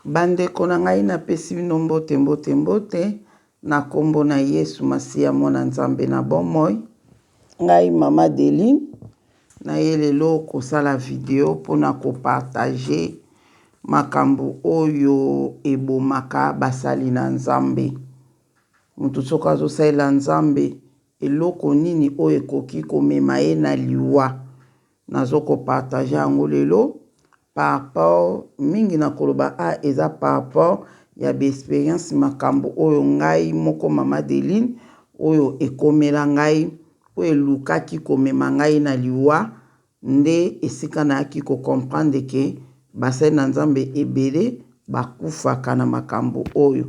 Bandeko na ngai napesi bino mbote mbote mbote na kombo na Yesu Masiya mwana Nzambe na bomoi. Ngai mama Adeline naye lelo kosala video mpona ko partager makambo oyo ebomaka basali na Nzambe. Moto soki azosalela Nzambe eloko nini oyo ekoki komema ye na liwa? Nazo ko partager yango lelo par rapport mingi na koloba a eza par rapport ya ba experience makambo oyo ngai moko mama Adeline oyo ekomela ngai oyo elukaki komema ngai na liwa nde esika nayaki ko comprendre ke basali na Nzambe ebele bakufaka na makambo oyo.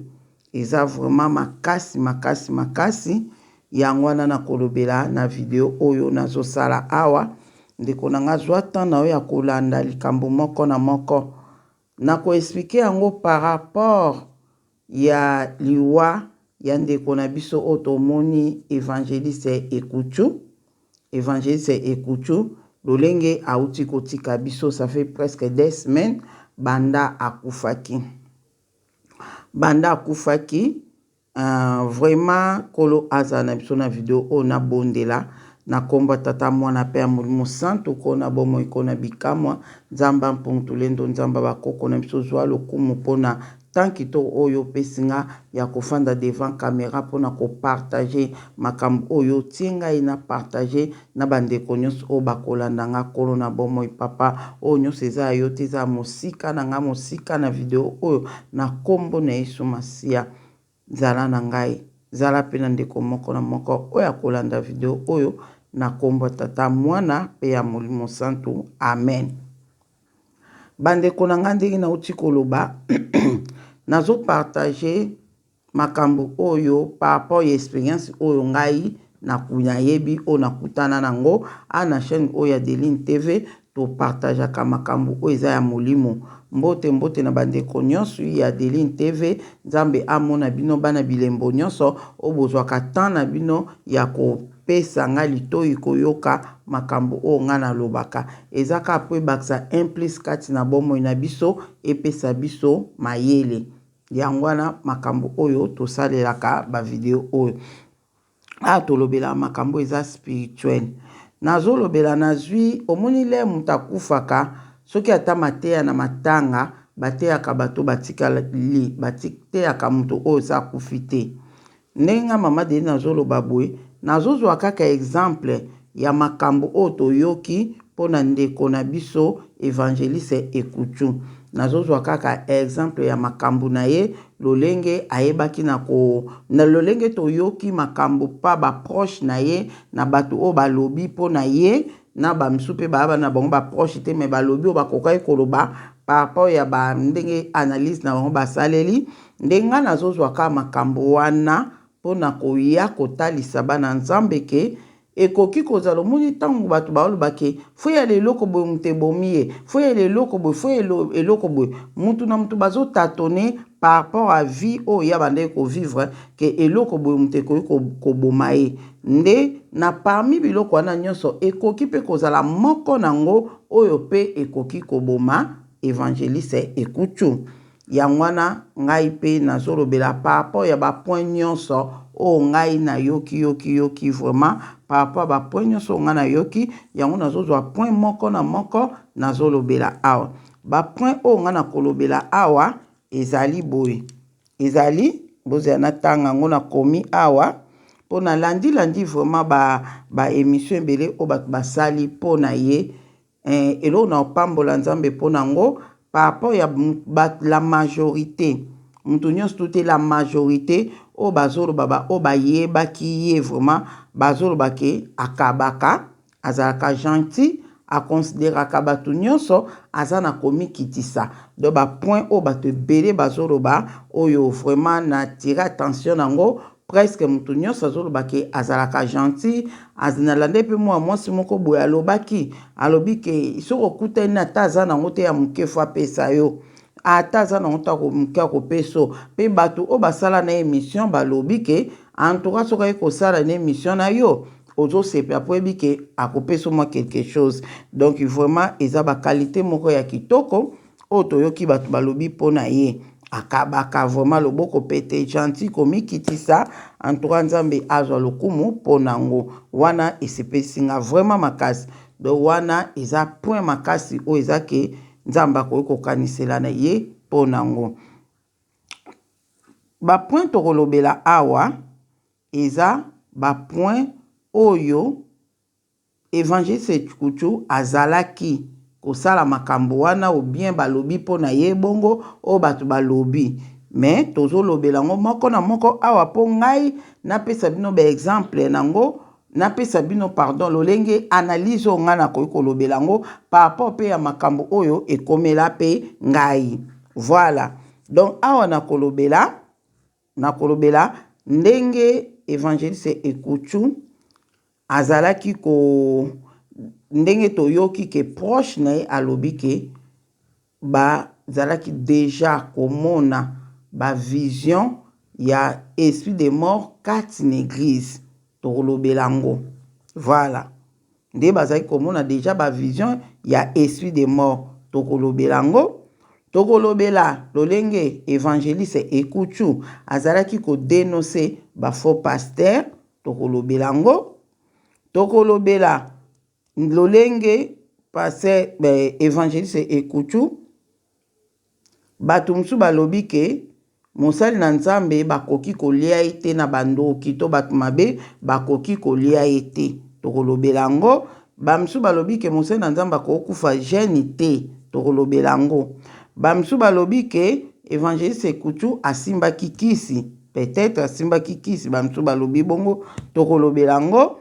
Eza vraiment makasi makasi makasi yango wana nakolobela na video oyo nazosala awa. Ndeko na nga zwa temps na yo ya kolanda likambo moko na moko. Nako expliquer yango par rapport ya liwa ya ndeko na biso oyo tomoni evangeliste Ekutshu. Evangeliste Ekutshu lolenge awuti kotika biso ça fait presque 2 semaines banda akufaki. Banda akufaki vraiment Nkolo azala na biso na video oyo nabondela na nkombo ya Tata, Mwana mpe ya Molimo Santu. Ko na bomoi ko na bikamwa, Nzambe ya mpungu tulendo, Nzambe ya bakoko na biso, zwa lokumu mpona temps kitoko oyo opesi nga ya kofanda devant camera mpona ko partager makambo oyo otie ngai na partager na bandeko nyonso oyo bakolanda nga. Nkolo na bomoi, papa, oyo nyonso eza ya yo te, eza ya mosika na nga, mosika na video oyo. Na nkombo na Yesu Masiya, zala na ngai, zala mpe na ndeko moko na moko oyo akolanda video oyo, na nkombo ya Tata, Mwana mpe ya Molimo Santu, amen. Bandeko na ngai, ndenge nauti koloba, nazo partager makambo oyo par rapport ya experience oyo ngai nayebi, oyo nakutana nango a na chaîne oyo ya Adeline TV. Topartageaka makambo oyo eza ya molimo. Mbote mbote na bandeko nyonso ya Adeline TV. Nzambe amona bino, bana bilembo nyonso oyo bozwaka temps na bino ya kopesa ngai litoi koyoka makambo oyo ngai nalobaka. Eza kaka po ebakisa un plus kati na bomoi na biso, epesa biso mayele. Yango wana makambo oyo tosalelaka ba video oyo awa, tolobelaka makambo eza spirituel. Nazolobela nazwi omoni le moto akufaka, soki ata mateya na matanga bateyaka bato batikali, bateyaka moto oyo eza akufi te. Ndenge nga mama Deni nazoloba boye, nazozwa kaka exemple ya makambo oyo toyoki mpona ndeko na biso evangeliste Ekutshu. Nazozwa kaka exemple ya makambo na ye, lolenge ayebaki na ko na lolenge toyoki makambo pa ba proche na ye, na bato oyo balobi mpo na ye, na bamisusu mpe baya na bango ba proche te, mais balobi oyo bakokaki koloba par rapport ya ba ndenge analyse na bango basaleli. Nde ngai nazozwa kaka makambo wana mpona koya kotalisa bana Nzambe ke ekoki kozala. Omoni ntango bato baoloba ke faut yala eloko boye moto ebomi ye, faut yala eloko boye, faut eloko boye, mutu na mutu bazo tâtonner par rapport à vie oyo ya bandaki ko vivre ke eloko boye moto ekoki koboma ye. Nde na parmi biloko wana nyonso ekoki mpe kozala moko nango oyo mpe ekoki koboma evangeliste Ekutshu. Yango wana ngai mpe nazolobela par rapport ya ba point nyonso oyo ngai nayoki yoki yoki. Vraiment, par rapport ya ba point nyonso oyo ngai nayoki, yango nazozwa point moko na moko nazolobela awa. Ba point oyo ngai nakolobela awa ezali boye, ezali bozela na ntanga yango nakomi awa mpo nalandi-landi vraiment ba émission ebele oyo bato basali mpo na ye. Eloko na kopambola Nzambe mpo na yango, par rapport ya la majorité, moto nyonso tu te, la majorité oyo bazoloba, baoyo bayebaki ye vraiment bazoloba ke akabaka, azalaka gentil, akonsideraka bato nyonso, aza na komikitisa. Donc ba point oyo bato ebele bazoloba, oyo vraiment na tire attention nango, presque moto nyonso azoloba ke azalaka gentil. Nalanda mpe mwa mwasi moko boye alobaki, alobi ke soki okutani ata aza nango te ya moke, faut apesa yo, ata aza nango te moke akopesa yo. Mpe bato oyo basala na émission balobi ke en tout cas soki aye kosala na émission na yo, ozosepela mpo oyebi ke akopesa mwa quelque chose. Donc vraiment eza ba qualité moko ya kitoko oyo toyoki bato balobi mpo na ye. Akabaka vraiment loboko pete, gentil, komikitisa. En tout cas Nzambe azwa lokumu mpo nango. Wana esepelisi nga vraiment makasi. Donc wana eza point makasi oyo eza ke Nzambe akoki kokanisela na ye mpo nango. Ba point tokolobela awa eza ba point oyo Evangeliste Kuchu azalaki kosala makambo wana ou bien balobi mpo na ye bongo oyo bato balobi mais tozolobela yango moko na moko awa mpo ngai napesa bino ba exemple nango, napesa bino pardon lolenge analyse oyo ngai nakoki kolobela yango par rapport mpe ya makambo oyo ekomela mpe ngai. Voilà, donc awa nakolobela nakolobela ndenge Evangeliste Ekuchu azalaki ko ndenge toyoki ke proche na ye alobi ke bazalaki dejà komona ba vision ya esprit de mort kati na eglise. Tokolobela yango. Voilà. Nde bazalaki komona dejà ba vision ya esprit de mort. Tokolobela yango. Tokolobela lolenge evangeliste Ekuchu azalaki ko denoncer ba faux pasteurs. Tokolobela yango. Tokolobela lolenge pasteur evangeliste Ekuchu bato mosusu balobi ke mosali na Nzambe bakoki kolia ye te na bandoki to bato mabe bakoki kolia ye te. Tokolobela yango. Ba mosusu balobi ke mosali na Nzambe akoki kokufa jeune te. Tokolobela yango. Ba mosusu balobi ke evangeliste Ekuchu asimbaki kisi. Peut-être asimbaki kisi, ba mosusu balobi bongo. Tokolobela yango.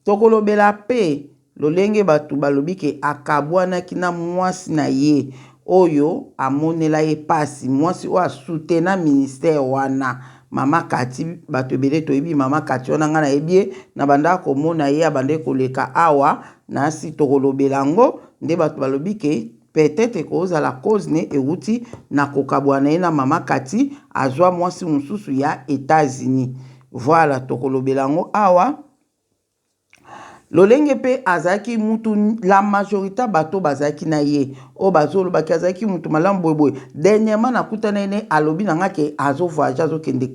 Tokolobela pe lolenge bato balobi ke akabwanaki na mwasi na ye oyo amonela ye pasi, mwasi oyo asoutena ministère wana, mama Cathy. Bato ebele toyebi mama Cathy wana, ngai nayebi ye, nabandaka komona ye abandaki koleka awa nasi. Tokolobela yango nde bato balobi ke peut-être ekozala cause ne ewuti na kokabwana ye na mama Cathy, azwa mwasi mosusu ya Etats-Unis. Voilà, tokolobela yango awa. Lolenge pe azalaki mutu, la majorité bato bazalaki na ye oyo bazolobaki azalaki mutu malamu boye boye. Dernièrement nakutana ye, alobi na nga ke azo voyage, azokende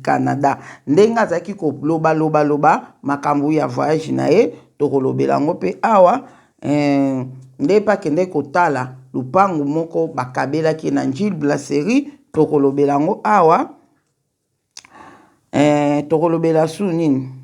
Canada. Ndenge azalaki koloba loba loba makambo ya voyage na ye, tokolobela yango pe awa. Nde pe akendaki kotala lupangu moko bakabelaki ye na Njili Brasserie, tokolobela yango awa. Tokolobela su nini?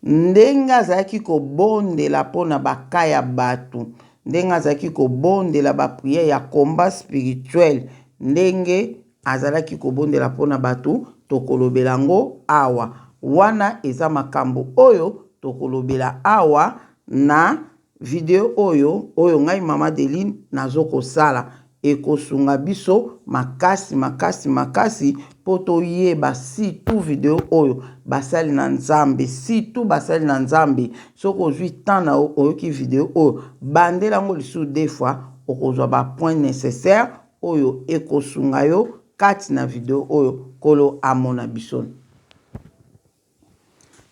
Ndenge azalaki kobondela mpona baka ya bato, ndenge azalaki kobondela ba prière ya combat spirituel, ndenge azalaki kobondela mpona bato, tokolobela yango awa. Wana eza makambo oyo tokolobela awa na video oyo, oyo ngai Mama Adeline nazo kosala. Ekosunga biso makasi makasi makasi po toyeba surtout video oyo basali na Nzambe, surtout basali na Nzambe. Soki ozwi temps na yo oyoki video oyo, bandela yango lisusu deux fois, okozwa ba points nécessaires oyo ekosunga yo kati na video oyo. Nkolo amona biso.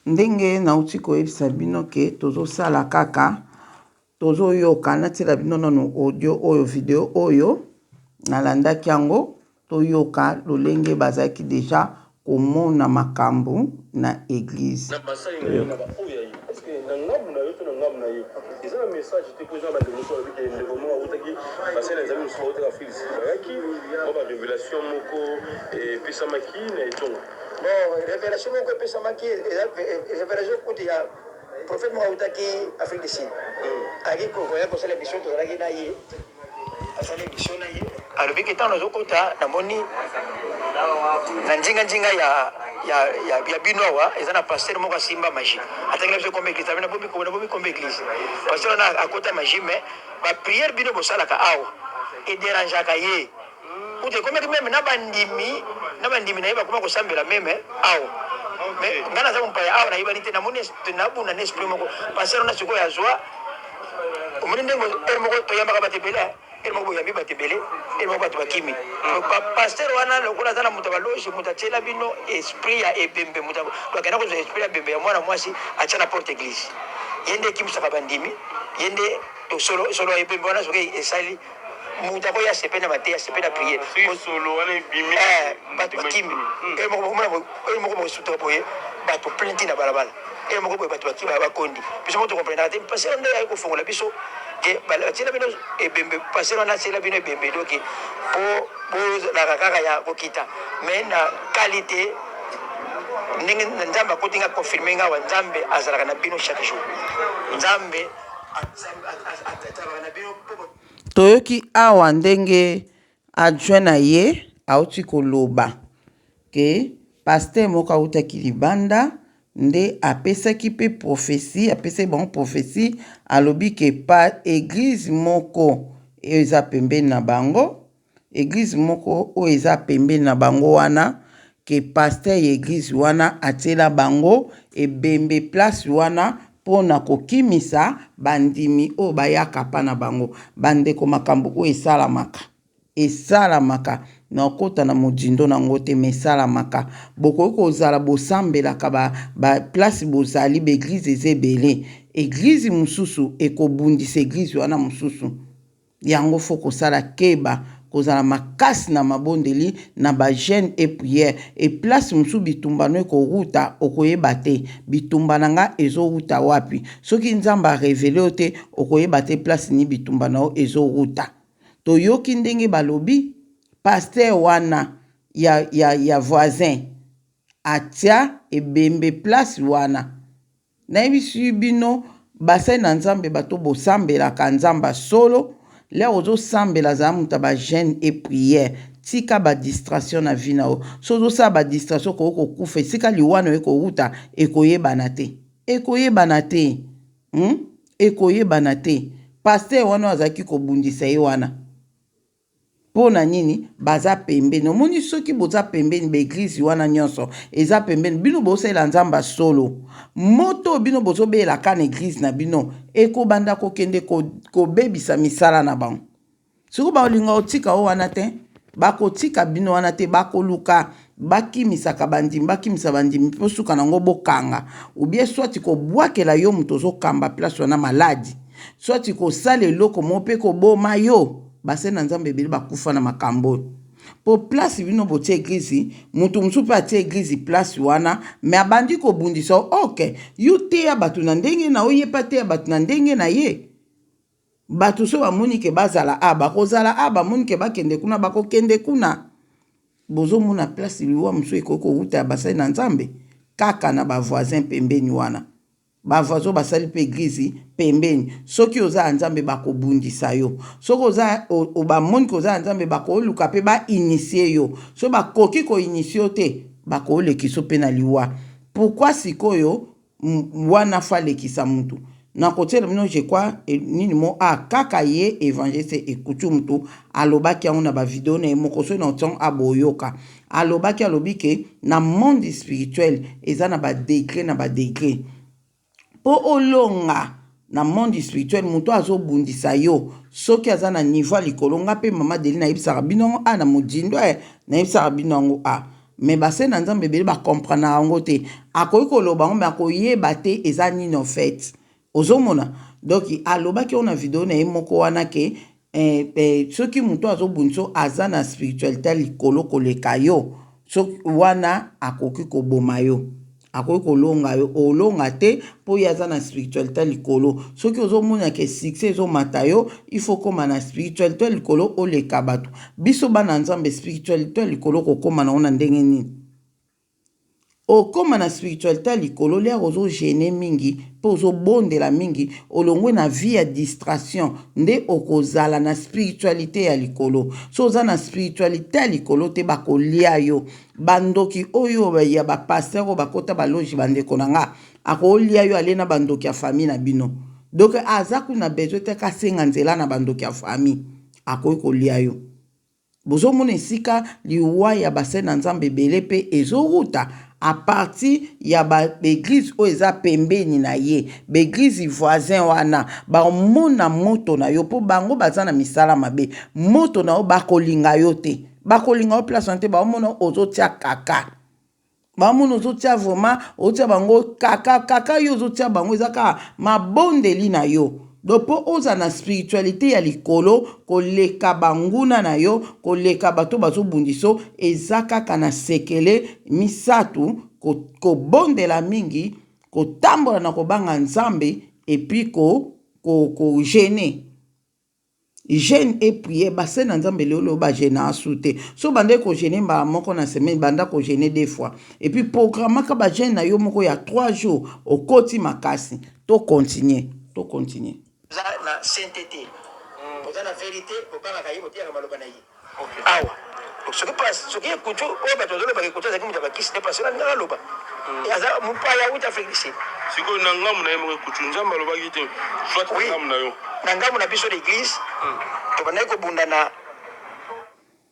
Ndenge nauti koyebisa bino ke tozosala kaka tozoyoka, natiela bino nanu audio oyo, video oyo nalandaki yango, toyoka lolenge bazalaki deja komona makambo na eglise. Na basali na ye na ba oyo ya ye. Est ce que na ngambu na yo to na ngambu na ye eza na message te po eza na ba ndeko mosusu balobi ke ndeko moko awutaki basali na Nzambe mosusu bawutaki Afrique du Sud bayaki mwa ba revelation moko epesamaki na etonga. Bon, revelation moko epesamaki eza revelation kutu ya prophète moko awutaki Afrique du Sud. Ayaki koya kosala mission, tozalaki na ye, asali mission na ye, alobi ke ntango nazokota namoni na nzinganzinga ya ya ya, ya bino awa eza na pasteur moko asimba magie, atangela biso kombo église, abi nabomi kombo, nabomi kombo église. Pasteur wana akota magie, mais ba prière bino bosalaka awa ederangeaka ye. Kutu ekomaki meme na bandimi na bandimi na ye bakoma kosambela meme awa. Mais nga naza mopaya awa, nayebani te, namoni nabunda na esprit moko. Pasteur wana sikoyo azwa, omoni ndenge heure moko toyambaka bato ebele, heure moko boyambi bato ebele, heure moko bato bakimi. Pasteur wana lokola aza na moto ya baloge, moto atiela bino esprit ya ebembe, moto akenda kozwa esprit ya ebembe ya mwana mwasi atia na porte église, ye nde ekimisaka bandimi, ye nde solo solo ya ebembe wana soki esali. Moto akoya asepe na mateya, asepe na prière. Soki solo wana ebimi, Bato bakimi. Oyo moko bosutuka boye, bato plein ti na balabala. Oyo moko boye, bato bakimi, bakondi. Biso moko tokomprenaka te. Pasteur nde aye kofongola biso ke batiela bino ebembe. Pasteur wana atiela bino ebembe, donc po bozalaka kaka ya kokita, mais na qualité ndenge Nzambe akoti nga, confirme nga awa, Nzambe azalaka na bino chaque jour. Nzambe azalaka na bino po Toyoki awa ndenge adjoint na ye auti koloba ke pasteur moko autaki libanda nde apesaki mpe prophetie, apesaki bango prophetie, alobi ke pa eglise moko eza pembeni na bango, eglise moko oyo eza pembeni na bango wana, ke pasteur ya eglise wana atiela bango ebembe place wana mpo na kokimisa bandimi oyo bayaka pa na bango. Bandeko, makambo oyo esalamaka, esalamaka, nakota na modindo na yango te, mais esalamaka. Bokoki kozala bosambelaka ba, ba place bozali, ba eglise eza ebele, eglise mosusu ekobundisa eglise wana mosusu. Yango faut kosala keba, kozala makasi na mabondeli, na ba jeune et prière. Et place mosusu bitumba no ekowuta okoyeba te. Bitumba na nga ezowuta wapi? Soki Nzambe a reveler yo te, okoyeba te place nini bitumba na yo ezowuta. Toyoki ndenge balobi pasteur wana ya, ya, ya voisin atia ebembe place wana. Nayebisi bino basali na Nzambe, bato bosambelaka Nzambe ya solo, lere ozosambela zala moto ya ba jeune et prière, tika ba distraction na vie na yo. So ozosala ba distraction, okoki kokufa, esika liwa na yo ekowuta ekoyebana te, ekoyebana te, Ekoyebana te. Pasteur wana azalaki kobundisa ye wana mpo na nini? Baza pembeni. Omoni, soki boza pembeni, ba eglise wana nyonso eza pembeni, bino bosalela Nzambe ya solo, moto oyo bino bozobelaka na eglise na bino ekobanda kokende kobebisa misala na bango. Soki bakolinga kotika o wana te, bakotika bino wana te, bakoluka bakimisaka bandimi, bakimisa bandimi mpo suka nango bokanga, ubie swati kobwakela yo moto ozokamba place wana maladi, swati kosala eloko moko mpe koboma yo. Basali na Nzambe ebele bakufa na makambo oyo, mpo place bino botie eglise, moto mosusu mpe atie eglise place wana, me abandi kobundisa yo. Ok, yo teya bato na ndenge na yo, ye mpe ateya bato na ndenge na ye. Bato so bamoni ke bazala a, bakozala a, bamoni ke bakende kuna, bakokende kuna. Bozomona place liwa mosusu ekoki kowuta ya basali na Nzambe kaka na ba voisin pembeni wana. Ba voisin basali mpe eglise pembeni. Soki oza ya Nzambe bakobundisa yo. Soki oza bamoni ke oza ya Nzambe bakoluka mpe ba initier yo. Soki bakoki ko initier yo te, bakolekisa yo mpe na liwa. Pourquoi sikoyo wana fa alekisa mutu? Nakotiela bino, je crois, nini mo a kaka ye evangeliste Ekutu mutu alobaki yango na ba video na ye moko, soki na otiango a boyoka. Alobaki, alobi ke na monde spirituel eza na ba degre na ba degre. Mpo olonga na monde spirituel, moto azobundisa yo soki aza na niveau ya likolo. Nga mpe mama Deli nayebisaka bino yango a na modindo, nayebisaka bino yango a, mais basali na Nzambe ebele bakomprenaka yango te. Akoki koloba yango, mais akoyeba te eza nini en fait. Ozomona, donc alobaki yango na video na ye moko wana ke soki moto azobundisa yo aza na spiritualité likolo koleka yo, soki wana akoki koboma yo, akoki kolonga yo, olonga te mpo ye aza na spiritualité likolo. Soki ozomona ke succès ezomata yo, il faut koma na spiritualité likolo, oleka bato. Biso bana Nzambe, spiritualité likolo kokóma nango na ndenge nini? Okóma na spiritualité likolo lere ozogene mingi mpe ozobondela mingi, olongwe na vie ya distraction, nde okozala na spiritualité ya likolo. So oza na spiritualité ya likolo te, bakolia yo. Bandoki oyo ya bapasteur oyo bakota baloge, bandeko na nga, akolia yo, alie na bandoki ya famille na bino. Donc aza kuna besoin te kasenga nzela na bandoki ya famille, akoki kolia yo. Bozomona esika liwa ya basali na Nzambe ebele mpe ezowuta a partir ya ba eglise oyo eza pembeni na ye, ba eglise voisin wana bamona moto na yo, mpo bango baza na misala mabe. Moto na yo bakolinga yo te, bakolinga yo place wana te, baomona ozotia kaka, bamona ozotia vraiment, ozotia bango kaka kaka, yo ozotia bango eza kaka mabondeli na yo. Donc mpo ozala na spiritualité ya likolo koleka banguna na yo, koleka bato bazobundisa yo, eza kaka na sekele misato: kobondela mingi, kotambola na kobanga Nzambe, et puis ko jeûner. Jeûne et prière. Basali na Nzambe lelo bajeûner asu te. So bandaki kojeûner mbala moko na semaine, banda kojeûner deux fois, et puis programmaka bajeûne na yo moko ya 3 jours, okoti makasi. Tocontinue, tocontinue. Oza na sainteté, oza na vérité, obangaka ye, oteyaka maloba na ye. Awa soki ekutu oyo bato bazolobaka, ekutu azalaki moto ya bakisi te, parce nga aloba aza mopaya auti Afrique du Sud. Sikoyo na ngambu na ye moko ekutu, Nzambe alobaki te, soit na ngambu na yo? Na ngambu na biso l'église, tobandaki kobunda na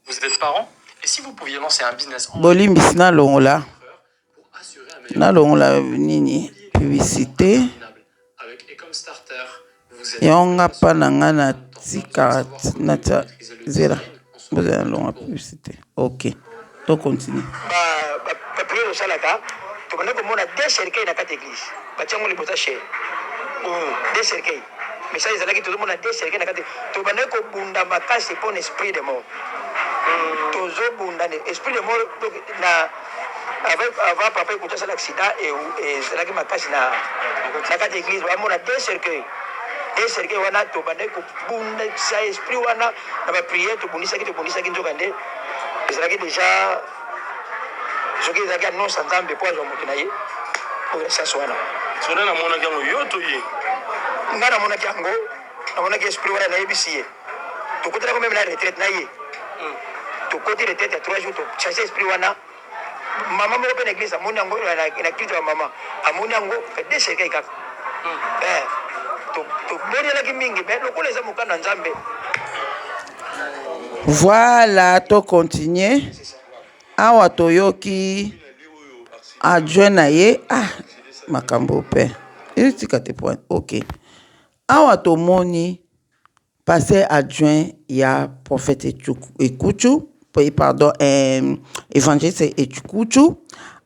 Vous êtes parent? Et si vous pouviez lancer un business en Bolimbisi, nalongola pour assurer un meilleur nalongola nini, publicité. Avec Ecom Starter, vous êtes Yango nga mpa na nga natika natia zela, bozela, nalonga publicité. Ok, tocontinue. Baprière osalaka, tobandaki komona deux cercueil na kati église, batiango liboso ya chaire, deux cercueil. Message ezalaki, tozomona deux cercueil na kati. Tobandaki kobunda makasi mpona esprit de mort. Tozobunda esprit de mort donc na avant papa ekuti asala accident, ezalaki makasi na kati église, bamona deux cercueil. Deux cercueil wana, tobandaki kobundisa esprit wana na baprière. Tobundisaki, tobundisaki, nzoka nde ezalaki déjà, soki ezalaki annonce ya Nzambe mpo azwa moto na ye oyo na sens wana. Sona namonaki yango, yo to ye? Ngai namonaki yango, namonaki esprit wana. Nayebisi ye, tokotelako même na retraite na ye. Tokoti retraite ya 3 jours, tochasse esprit wana. Mama moko mpe na église amoni yango, na culte ya mama amoni yango, deux cercueil kaka. Tobondelaki mingi, mais lokola eza mokanda na Nzambe. Voilà, tocontinue. Awa toyoki adjoint na ye. Ah, makambo mpe etika te point. Ok, awa tomoni pasteur adjoint ya prophète Ekuchu, pardon, évangéliste Ekuchu,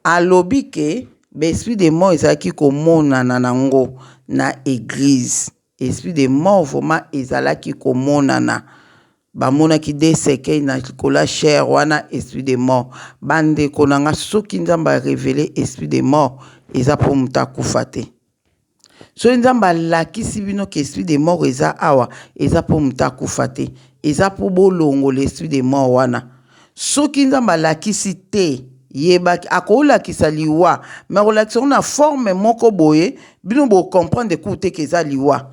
alobi ke baesprit de mort ezalaki komonana nango na église. Esprit de mort vraiment ezalaki komonana, bamonaki deux cercueil na likolo ya chaire wana, esprit de mort. Bandeko na nga, soki Nzambe arévéler esprit de mort, eza mpo moto akufa te. Soki Nzambe alakisi bino ke esprit de mort eza awa, eza mpo moto akufa te, eza mpo bolongola esprit de mort wana. Soki Nzambe alakisi te, yebaki akolakisa liwa, me akolakisa yango na forme moko boye, bino bocomprendre ku te ke eza liwa.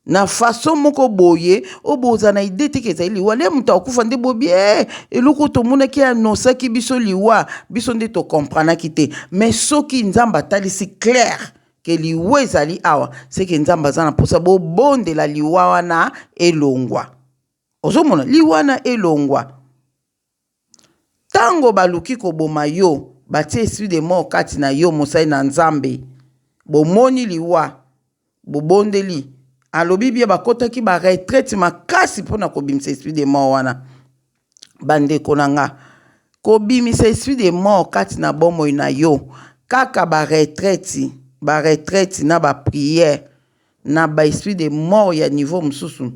Na façon moko boye oyo bozala na idée te ke ezali liwa. Le moto akufa nde bobi e eloko tomonaki, anosaki biso liwa, biso nde tokomprenaki te. Mais soki Nzambe atalisi clair ke liwa ezali awa, seke Nzambe aza na mposa bobondela liwa wana elongwa. Ozomona liwa wana elongwa. Ntango baluki koboma yo, batie esprit de mort kati na yo, mosali na Nzambe, bomoni liwa, bobondeli. Alobi bie bakɔtaki baretraite makasi mpona kobimisa esprit de mort wana. Bandeko na nga, kobimisa esprit de mort kati na bomoi na yo, kaka baretraite, baretraite na baprière na baesprit de mort ya niveau mosusu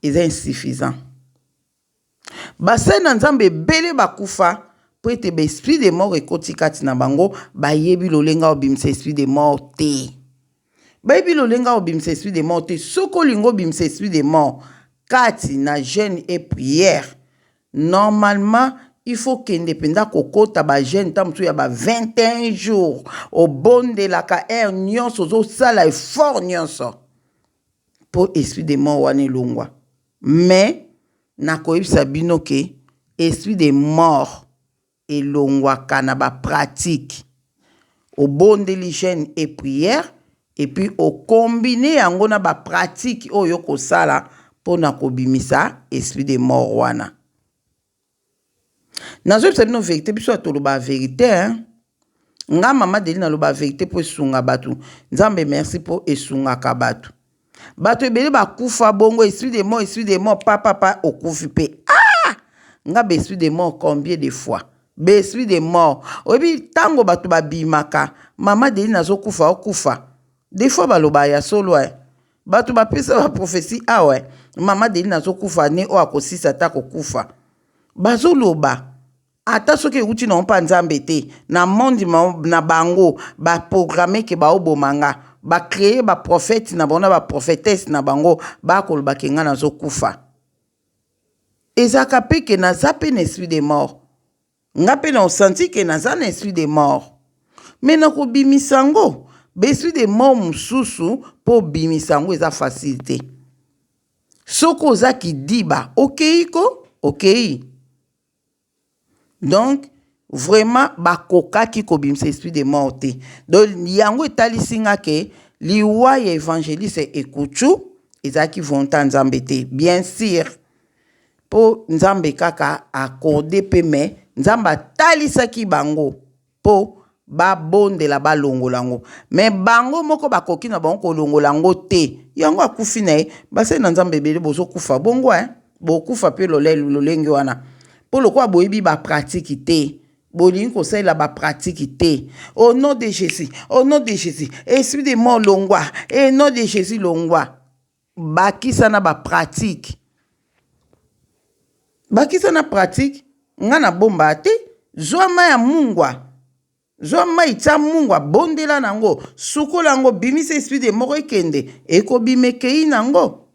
eza insuffisant. Basali na Nzambe ebele bakufa mpo ete baesprit de mort ekoti kati na bango. Bayebi lolenge obimisa esprit de mort te, bayebi lolenge obimisa esprit de mort te. Soki olingi obimisa esprit de mort kati na jeûne et prière, normalement il faut kende mpenza kokota bajeûne ntango mosusu ya ba 21 jours, obondelaka heure nyonso, ozosala effort nyonso mpo esprit de mort wana elongwa. Mais nakoyebisa bino ke esprit de mort elongwaka na bapratique. Obondeli, jeûne et prière, et puis okombine yango na bapratique oyo kosala mpona kobimisa esprit de mort wana. Nazoyebisa bino vérité. Biso ya toloba vérité, hein? Nga mama Deli naloba vérité mpo esunga bato. Nzambe merci mpo esungaka bato. Bato ebele bakufa bongo, esprit de mort, esprit de mort, papapa, okufi mpe. Ah, nga baesprit de mort, combien de fois baesprit de mort? Oyebi ntango bato babimaka, mama Deli nazokufa, okufa. Des fois baloba ya solo, eh. Bato bapesa ba prophetie awa eh. Mama Adeline azokufa ne oyo akosisa ata kokufa. Bazoloba ata soki ewuti na mpa Nzambe te, na monde na bango ba programme ke baoboma nga, ba créer ba prophète na bango na ba prophétesse na bango bakoloba ke nga nazokufa. Ezalaka pe ke naza pe na esprit de mort. Nga pe na senti ke naza na esprit de mort. Mais nakobimisa yango, ba esprit de mort mosusu po obimisa yango eza facile te. Soki oza kidiba, okeyi ko, okeyi. Donc vraiment bakokaki kobimisa esprit de mort te. Donc yango etalisi nga ke liwa ya evangeliste Ekuchu ezalaki volonté ya Nzambe te. Bien sûr po Nzambe kaka accorde pe mais Nzambe atalisaki bango po babondela balongola yango mais bango moko bakoki na bango kolongola yango te. Yango akufi na ye. Basali na Nzambe ebele bozokufa bongo hein. Bokufa pe lolenge wana po lokola boyebi ba pratique te, bolingi kosalela ba pratique te. Au nom de Jesus, au nom de Jesus, esprit de mort longwa, au nom de Jesus longwa. Bakisa na ba pratique, bakisa na pratique. Nga na bomba te, zwa mayi ya mungwa, zwa mayi tia mungwa, bondela nango, sukola yango, bimisa esprit de mort ekende, ekobima ekeyi nango,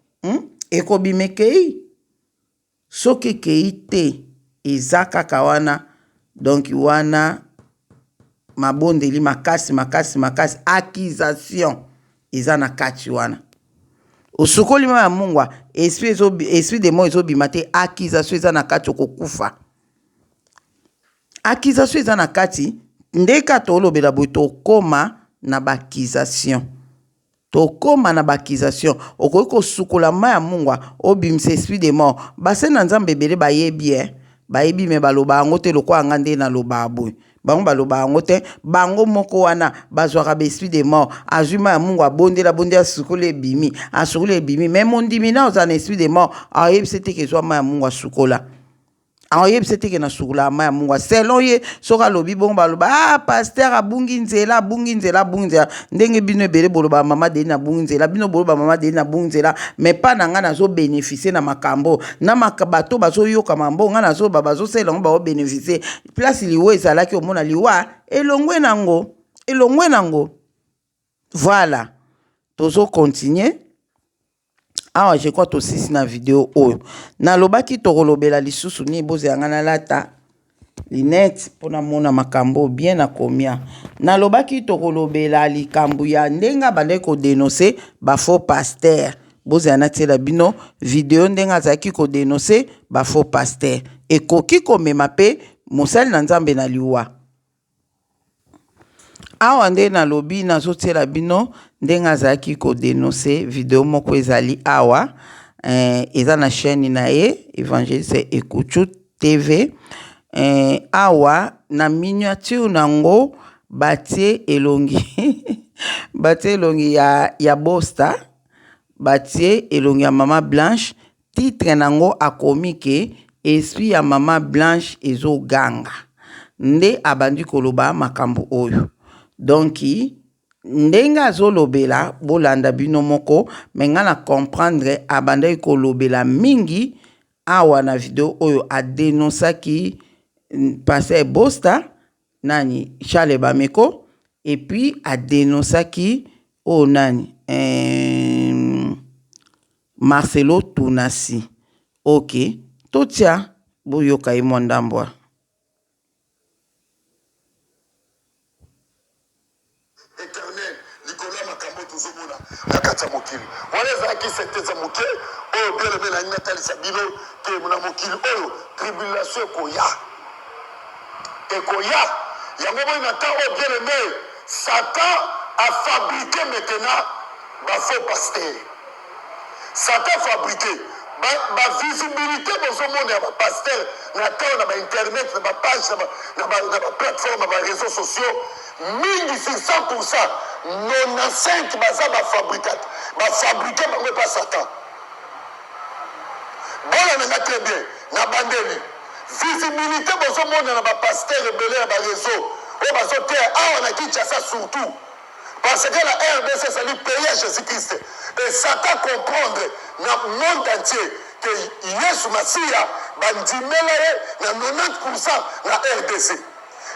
ekobima ekeyi. Soki ekeyi te eza kaka wana, donc wana mabondeli makasi makasi makasi, accusation eza na kati wana. Osukoli mayi ya mungwa, esprit de mort ezobima te, accusation eza na kati, okokufa. Accusation eza na kati, nde kaka tolobela boye tokoma na ba accusation. Tokoma na ba accusation. Okoki kosukola mayi ya mungwa obimisa esprit de mort. Basali na Nzambe ebele bayebi eh. Bayebi mais baloba yango te lokola nga nde nalobaka boye. Bango baloba yango te. Bango moko wana bazwaka ba esprit de mort. Azwi mayi ya mungwa abondeli abondeli asukoli ebimi. Asukoli ebimi mais mondimi naye ozala na esprit de mort ayebisi ye te ke zwa mayi ya mungwa sukola. Akoyebisa te ke na sukolaka mayi ya mungwa selon ye. Soki alobi bongo baloba ah pasteur abungi nzela, abungi nzela, abungi nzela. Ndenge bino ebele bolobaka mama Deline abungi nzela, bino boloba mama Deline abungi nzela, mais pa na nga nazo beneficier na makambo na bato bazoyoka mambo nga nazoba bazosalela yango bao beneficier. Place liwa ezalaki omona liwa elongwe nango, elongwe nango. Voilà, tozo continuer awa. Je crois tosisi na video oyo nalobaki tokolobela lisusu nini. Bozela nga nalata lunette mpo namona makambo bien. Nakomia nalobaki tokolobela likambo ya ndenge abandaki kodénoncer ba faux pasteur. Bozela natiela bino video ndenge azalaki kodénoncer ba faux pasteur, ekoki komema mpe mosali na Nzambe na liwa. Awa nde nalobi nazotiela bino ndenge azalaki kodénoncer. Video moko ezali awa, eza na chaîne na ye Evangeliste Ekuchu TV. Awa na miniature nango batie elongi batie elongi ya Bosta, batie elongi ya Mama Blanche. Titre nango akomi ke esprit ya Mama Blanche ezoganga. Nde abandi koloba makambo oyo. Donc ndenge azolobela bolanda bino moko, mais nga na comprendre abandaki kolobela mingi awa na video oyo adenonsaki pasteur Bosta nani Charles Bameko, et puis adenonsaki oyo nani Marcelo Tunasi. Ok, totia boyoka ye mwa ndambo. Éternel likolo ya makambo oyo tozomona na kati ya mokili wana ezalaki senteza moke oyo bien aime nalingi natalisa bino ke na mokili oyo tribulation ekoya, ekoya yango moi na temps oyo bien aime Satan a fabriqué maintenant ba faux pasteur. Satan fabriqué ba, ba visibilité bozomona ya ba pasteur na temps na ba internet, na ba page, na ba plateforme ya ba réseaux sociaux mingi sur 100% 95 baza ba fabricat, ba fabriqué bango epa Satan. Bana na nga très bien na bandeli visibilité bozomona na ba pasteur ebele ya ba réseau oyo bazoteya awa na Kinshasa surtout. Parce que la rdc ezali pays ya Jesus Christ et Satan comprendre na monde entier que Yesu Masiya ba ndimela ye na 90% na rdc.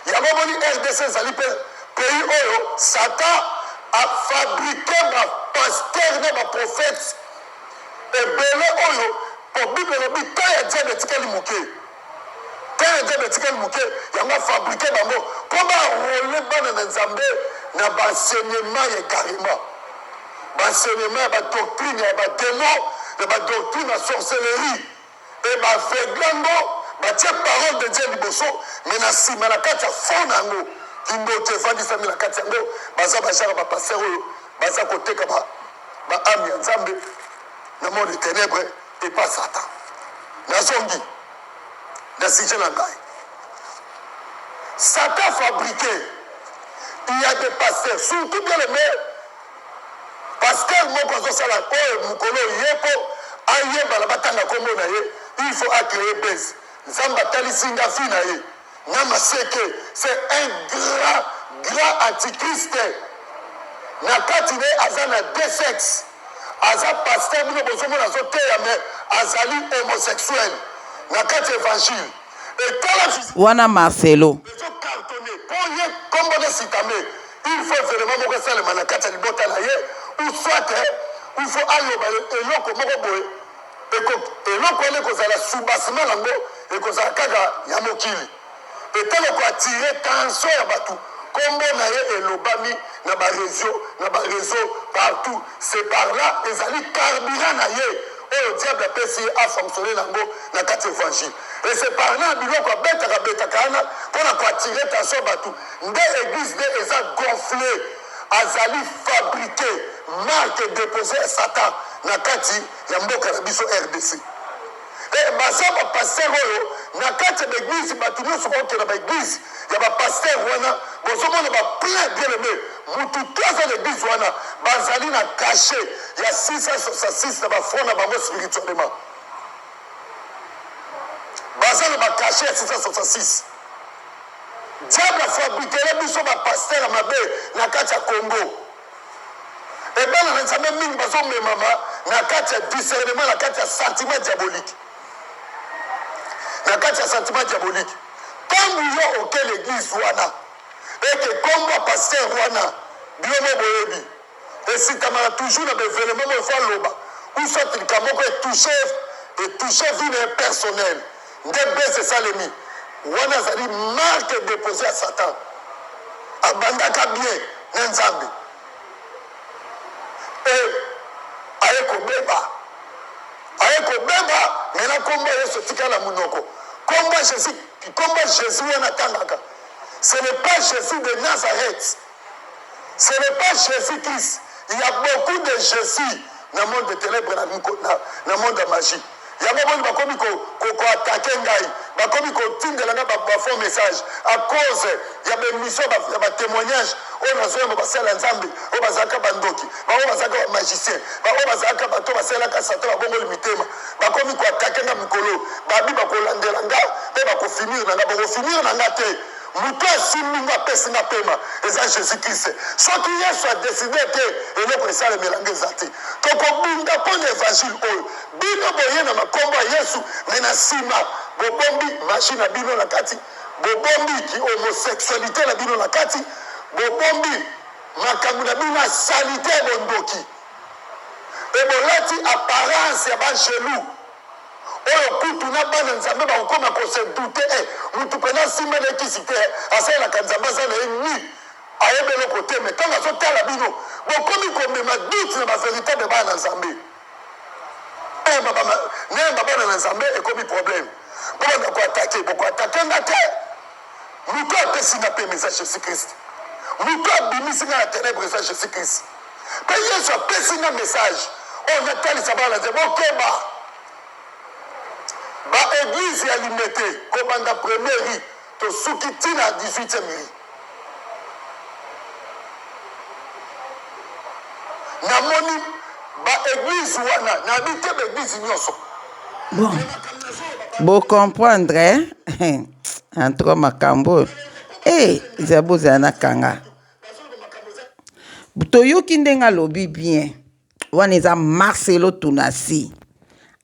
Yango omoni rdc ezali pe pays oyo Satan a fabrique ba pasteurs na ba prophètes ebele oyo po bible elobi temps ya diable etikali moke. Temps ya diable etikali moke, yango a fabriquer bango po ba enroler bana na Nzambe na ba enseignement ya egarement, ba enseignement ya ba doctrine ya ba demons, ya ba doctrine ya sorcellerie et ba aveugler yango, batie parole de Dieu liboso mais na sima na kati ya fond na yango kindoki evandisami na kati yango. Baza ba genre ba pasteurs oyo baza koteka ba ba ame ya Nzambe na monde de tenèbres epa Satan. Nazongi na sujet na ngai. Satan fabriqué. Il y a des pasteurs, surtout bien aimé, pasteur moko azosala oyo mokolo ye mpo ayebana batanga nkombo na ye, il faut a créer buzz. Nzambe atalisi nga vie na ye na maseke, c'est un grand grand antichrist. Na kati na ye aza na deux sexes. Aza pasteur bino bozomona azoteya mais azali homosexuel na kati ya evangile et tala Wana Marcelo. Ezo cartonne po ye kombo na sitame il faut evenement moko esalema na kati ya libota na ye ou soit il faut aloba eloko moko boye eko eloko wana ekozala soubassement nango ekozala kaka ya mokili. Etala ko attirer tension ya batu kombo na ye elobami na ba reseaux na ba reseaux partout c'est par là ezali carburant na ye oyo diable apesi ye a fonctionner na yango na kati ya evangile et c'est par là biloko abetaka betaka wana pona ko attirer tension ya batu nde eglise nde eza gonfle azali fabrique marque deposee ya satan na kati ya mboka na biso rdc. Eh baza ba pasteur oyo na kati ya ba eglise batu nionso bakokende na ba eglise ya ba pasteur wana bozomona ba plein bien aime mutu to aza na eglise wana bazali na cachet ya 666 na ba front na bango spirituellement baza na ba cachet ya 666 diable afabrikele biso ba pasteur ya mabe na kati ya Congo. Et bana na Nzambe mingi bazo memama na kati ya discernement, na kati ya sentiment diabolique, na kati ya sentiment diabolique. Tango yo oke l'eglise wana eke kombo ya pasteur wana bino mo boyebi esitamaka toujours na ba evenement moko faut aloba ou soit likambo moko etouche etouche vie na ye personnel nde buzz esalemi wana azali marque deposee ya satan abandaka bien na nzambe et aye kobeba aye kobeba me na kombo ya yesu etikala na monoko kombo ya jesus kombo ya jesus wana atangaka ce n'est pas jesus de nazareth ce n'est pas jesus christ il y a beaucoup de jesus na monde de ténèbres na, na, na monde ya magie Yango boni bakomi ko ko ko attaquer ngai, bakomi kotindela ngai ba ba faux message à cause ya ba emission ba ya ba temoignage oyo nazoyamba basali ya Nzambe oyo bazalaka ba ndoki, ba oyo bazalaka ba magicien, ba oyo bazalaka bato basalelaka satan babongoli mitema, bakomi ko attaquer ngai mikolo oyo, babi bakolandela nga pe bako finir na nga, boko finir na nga te. Moto asimbi nga apesi nga pema eza Jesus Christ. Soki Yesu a decider te eloko esalemela nga eza te. Tokobunda mpo na evangile oyo. Bino boye na makombo ya Yesu mais na sima bobombi magie na bino na kati, bobombi ki homosexualite na bino na kati, bobombi makambo na bino ya salite ya bondoki et bolati apparence ya b'angelu. Oyo kutu na bana nzambe bakokoma ko se douter eh mutu pena asimba na ye kisi te eh asalelaka nzambe aza na ye nu ayebi eloko te mais tango azo tala bino bokomi komema doute na ba veritable bana na nzambe nayamba bana na nzambe ekomi problème bobanda ko attaquer boko attaquer nga te mutu apesi nga pema eza Jesus Christ mutu abimisi nga na tenebre eza Jesus Christ Pe Yesu apesi nga message oyo natalisa bana na Nzambe, bokeba ba eglise ya Limete kobanda premier rue tosuki ti na 18e rue. Namoni ba eglise wana, nayebi te ba eglise nyonso. Bon, bo comprendre eh? En tout cas makambo oyo eh, eza bozala na kanga. Toyoki ndenge alobi bien. Wana eza Marcelo Tunasi.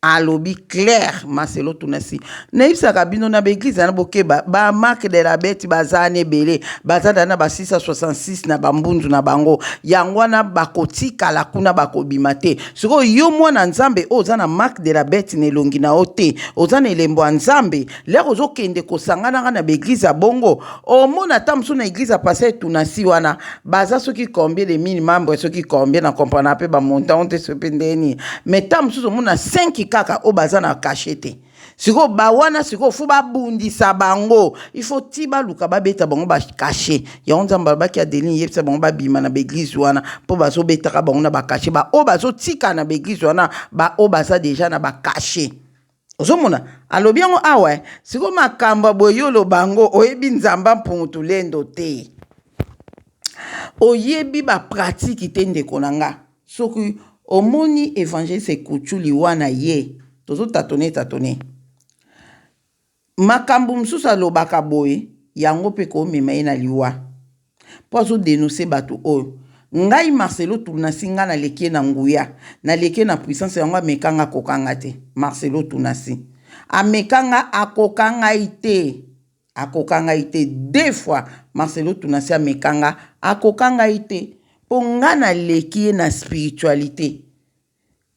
Alobi clair Marcelo Tunasi. Nayebisaka bino na ba eglise na bokeba ba marque de la bête baza na ebele, baza na ba 666 na ba mbunzu na bango. Yango wana bakotikala kuna bakobima te. Sikoyo yo mwana Nzambe oyo oza na marque de la bête na elongi na yo te, oza na elembo ya Nzambe, lere ozokende kosanganaka na ba eglise ya bongo, omona ata mosusu na eglise ya pasteur Tunasi wana baza soki combien de mille membres, soki combien na comprendre pe ba montant te soki pe ndenge nini, mais ta mosusu omona 5 kaka oyo baza na cachet te. Sikoyo ba wana sikoyo fo babundisa bango, il faut ti baluka babeta bango ba cachet. Yango Nzambe alobaki Adeline yebisa bango babima na ba eglise wana mpo bazobetaka bango na ba cachet, ba oyo bazotika na ba eglise wana ba oyo baza deja na ba cachet. Ozomona alobi yango awa eh. Sikoyo makambo ya boye yo oloba yango oyebi Nzamba Mpungu Tulendo te, oyebi ba pratique te ndeko na nga. Soki omoni evangeliste Ekuchu liwa na ye, tozo tatone tatone makambo mosusu alobaka boye, yango mpe komema ye na liwa mpo azo denoncer bato oyo. Ngai Marcelo Tunasi ngai naleki ye na nguya, naleki ye na puissance, yango ameka nga akoka nga te. Marcelo Tunasi ameka nga akoka ngai te, akoka ngai te deux fois. Marcelo Tunasi ameka nga akoka ngai te mpo nga naleki ye na spiritualité.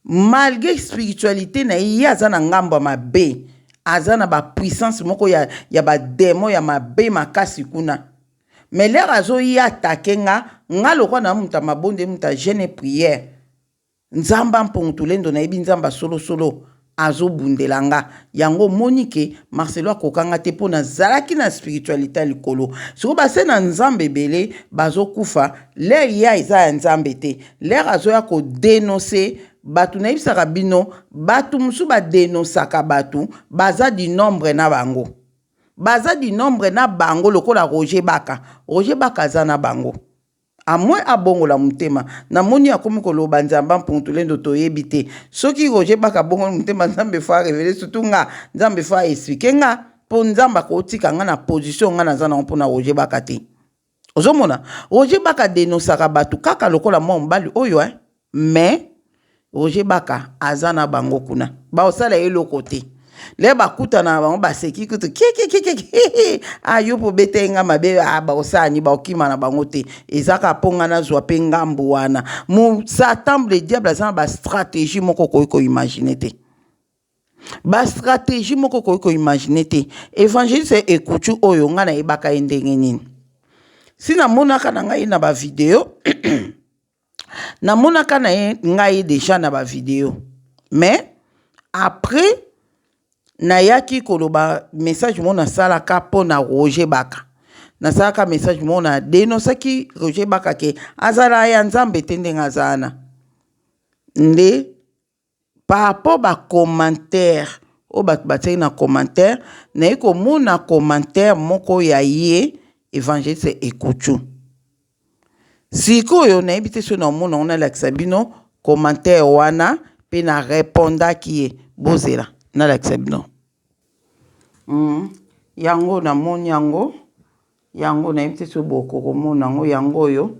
Malgre spiritualité na ye, ye aza na ngambo ya mabe, aza na ba puissance moko ya, ya ba demon ya mabe makasi kuna. Mais l'heure azoya attaquer nga, nga lokola na moto ya mabonde, moto ya jeûne et prière, Nzambe Mpungu Tulendo nayebi Nzambe ya solo solo azobundela nga. Yango omoni ke Marcelo akoka nga te mpo nazalaki na spiritualité ya likolo. Sikoyo base na Nzambe ebele bazokufa, l'heure ya eza ya Nzambe te. L'heure azoya ko denoncer bato, nayebisaka bino bato mosusu badenosaka bato baza du nombre na bango, baza du nombre na bango lokola Roger Baka. Roger Baka aza na bango. A moins abongola motema. Namoni akomi koloba Nzambe Mpungu Tulendo toyebi te. Soki Roger Baka abongoli motema Nzambe faut a reveler surtout nga. Nzambe faut a expliquer nga po Nzambe akotika nga na position nga naza nango pona Roger Baka te. Ozomona Roger Baka denosaka bato kaka lokola mwa mobali oyo hein? Mais Roger Baka aza na bango kuna baosala ye eloko te. Le bakutana na bango baseki kutu kiekiekiekie ah yo mpo obeta ye nga mabe ah baosala ni baokima na bango te. Eza kaka mpo nga nazwa mpe ngambo wana. Mo Satan le diable aza na ba stratégie moko okoki koimagine te. Ba stratégie moko okoki koimagine te. Evangeliste Ekuchu oyo nga nayebaka ye ndenge nini? Si namonaka na ngai na ba video namonaka na ye ngai deja na ba video, mais après nayaki koloba message moko nasalaka mpo na Roger Baka. Nasalaka message moko na denosaki Roger Baka ke azala ya Nzambe te ndenge aza wana. Nde par rapport ba commentaire oyo bato batiaki na commentaire, naye komona commentaire moko ya ye evangeliste Ekuchu. Sikoyo nayebi te soki naomona yango nalakisa bino commentaire wana mpe na repondaki ye. Bozela nalakisa bino. Yango namoni yango, yango nayebi te soki bokokomona yango, yango oyo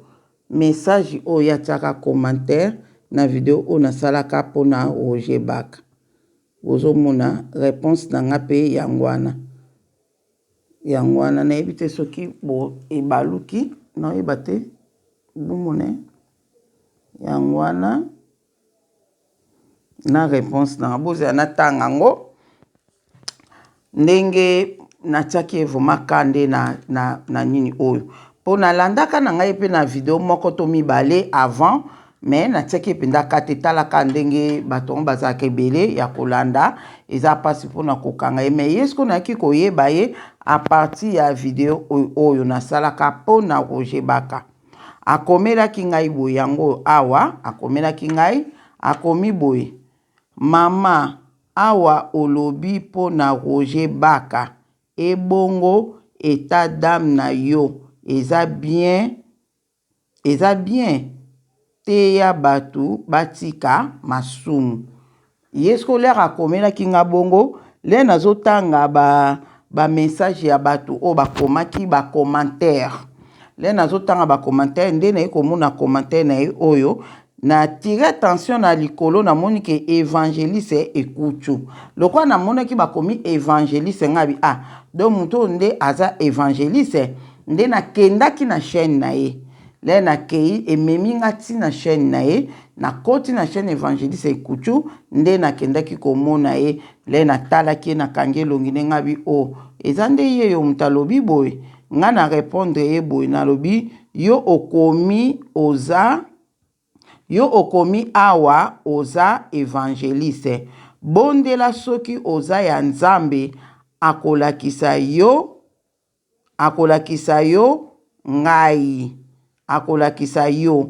message oyo ye atiaka commentaire na video oyo nasalaka mpona Roger Baka. Bozomona reponse na nga mpe yango wana. Yango wana nayebi te soki bo ebaluki, naoyeba te bomona yango wana na reponse na nga. Bozela natanga yango ndenge natiaki ye vraiment ka nde na, na, na nini oyo mpo nalandaka na ngai mpe na video moko to mibale avant, mais natiaki ye mpenza ka te. Talaka ndenge bato yango bazalaka ebele ya kolanda, eza mpasi mpona kokanga ye. Mais ye sikoyo nayaki koyeba ye a partir ya video oyo nasalaka mpona Roger Baka. Akomelaki ngai boye, yango awa akomelaki ngai, akomi boye: mama awa olobi mpo na Roger Baka, ebongo etat d'âme na yo eza bien, eza bien? Teya bato batika masumu. Ye sikoyo lere akomelaki nga bongo, lere nazotanga ba message ya bato oyo bakomaki ba commentaire. Le nazotanga ba commentaire nde naye komona commentaire na ye oyo na tire attention na likolo, namoni ke evangeliste Ekutu. Lokola namonaki bakomi evangeliste, ngai bi ah, donc moto oyo nde aza evangeliste. Nde nakendaki na chaîne na ye. Le nakei, ememi nga ti na chaîne na ye. Nakoti na chaîne evangeliste Ekutu, nde nakendaki komona ye. Le natalaki ye, nakangi elongi nde ngai bi o oh, eza nde ye yo moto alobi boye. Nga na repondre ye boye, nalobi yo okomi oza yo okomi awa oza evangeliste, bondela soki oza ya Nzambe akolakisa yo, akolakisa yo ngai, akolakisa yo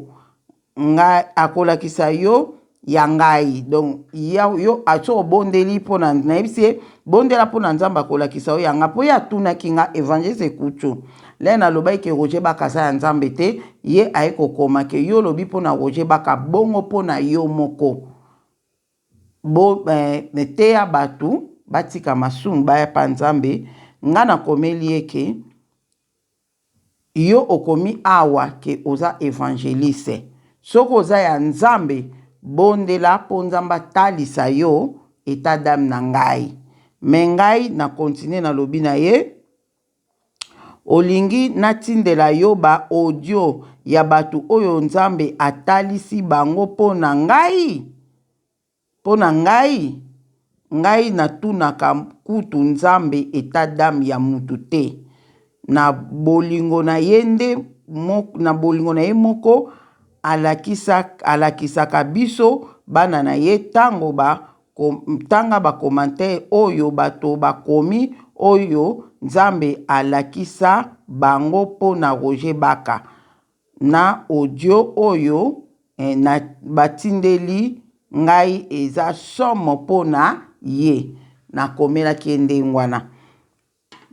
ngai, akolakisa yo ya ngai. Donc ya, yo soki obondeli mpo na nayebisi ye bondela mpo na Nzambe akolakisa yo ya nga, mpo ye atunaki nga evangeliste Ekutu le nalobaki ke Roger Baka aza ya Nzambe te. Ye aye kokoma ke yo olobi mpo na Roger Baka bongo mpo na yo moko bo eh, teya bato batika masumu baya pa Nzambe. Nga nakomeli ye ke yo okomi awa ke oza evangeliste, soki oza ya Nzambe bondela po Nzambe atalisa yo etat d'ame na ngai. Mais ngai na continue, nalobi na ye olingi natindela yo ba audio ya bato oyo Nzambe atalisi bango mpo na ngai? Mpo na ngai, ngai natunaka kutu Nzambe etat d'ame ya mutu te. Na bolingo na ye nde na bolingo na ye moko alakisa, alakisaka biso bana na ye. Tango ba tanga ba commentaire oyo bato bakomi oyo Nzambe alakisa bango mpo na Roger Baka na audio oyo eh, na batindeli ngai eza somo mpo na ye. Nakomelaki ye ndenge wana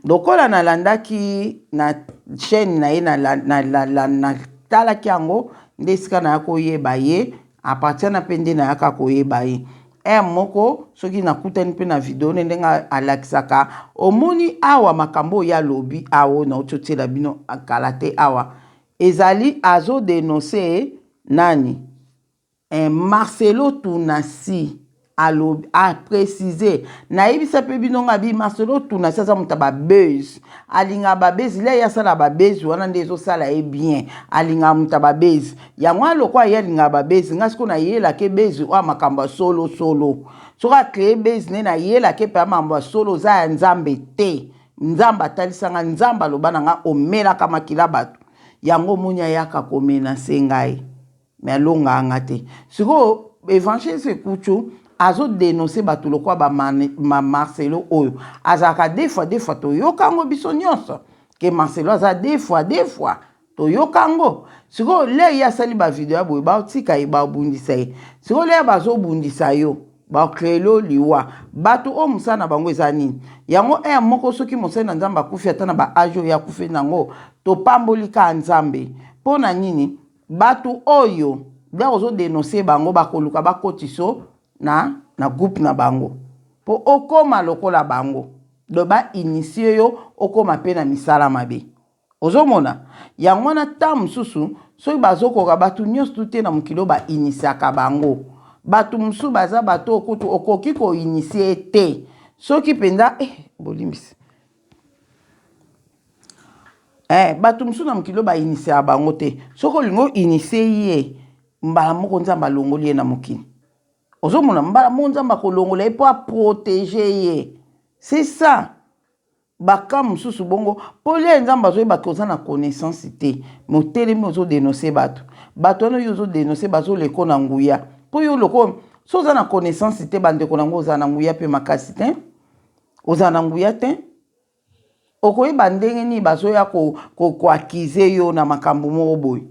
lokola nalandaki na chaîne na ye, natalaki yango nde esika naya koyeba ye. À partir na mpe nde nayaka koyeba ye heure moko soki nakutani mpe na video ne ndenge alakisaka. Omoni awa makambo oyo alobi awa, oyo nauti otiela bino kala te awa, ezali azodenonse nani eh, Marcelo Tunasi. Alobi, aprécise, nayebisa mpe bino nga bi Marcelo Tunasi aza moto ya babuzz, alingaka babuzz. Lia ye asala babuzz wana nde ezosala ye bien. Alingaka moto ya babuzz yango wana. Lokola ye alingaka babuzz, nga sikoyo nayelaka buzz oyo makambo ya solosolo. Soki acréer buzz nde nayelaka mpe ya makambo ya solo. Oza ya Nzambe te. Nzambe atalisanga, Nzambe aloba na nga omelaka makila bato. Yango omoni ayaka komenacer ngai, me alongaka nga te. Sikoyo evangeliste Ekutu azodenonce bato lokola ba Marcelo oyo azalaka deux fois deux fois. Toyoka yango biso nyonso ke Marcelo aza deux fois deux fois, toyoka yango. Sikoyo le ye asali bavideo ya boye, baotika ye, babundisa ye. Sikoyo le bazobundisa yo, bacréer liwa. Bato oyo mosala na bango eza nini? Yango heure moko soki mosali na Nzambe akufi, ata na baâge oyo akufi nango, topamboli kaka Nzambe. Mpo na nini? Bato oyo bia ozodenonce bango, bakoluka bakotiso na groupe na bango mpo okóma lokola bango. Donc bainitier yo okóma mpe na misala mabe. Ozomona yango wana, ta mosusu soki bazokoka bato nyonso tu te na mokili oyo bainitiaka bango. Bato mosusu baza bato oyo kutu okoki koinitier te soki mpenza eh, bolimbisi eh, bato mosusu na mokili oyo bainitiaka bango te. Soki olingi oinitier ye, mbala moko Nzambe alongoli ye na mokili. Ozomona, mbala moko Nzambe akolongola ye mpo aprotéger ye. C'est ça baka mosusu bongo mpo lia Nzambe azoyebaka oza na connaissance te. Motelemi ozodenonce bato, bato wana oyo ozodenonce bazoleko na nguya mpo yo loko so oza na connaissance te. Bandeko nango oza na nguya mpe makasi te, oza na nguya te. Okoyeba ndenge nini bazoya koaccuser yo na makambo moko boye?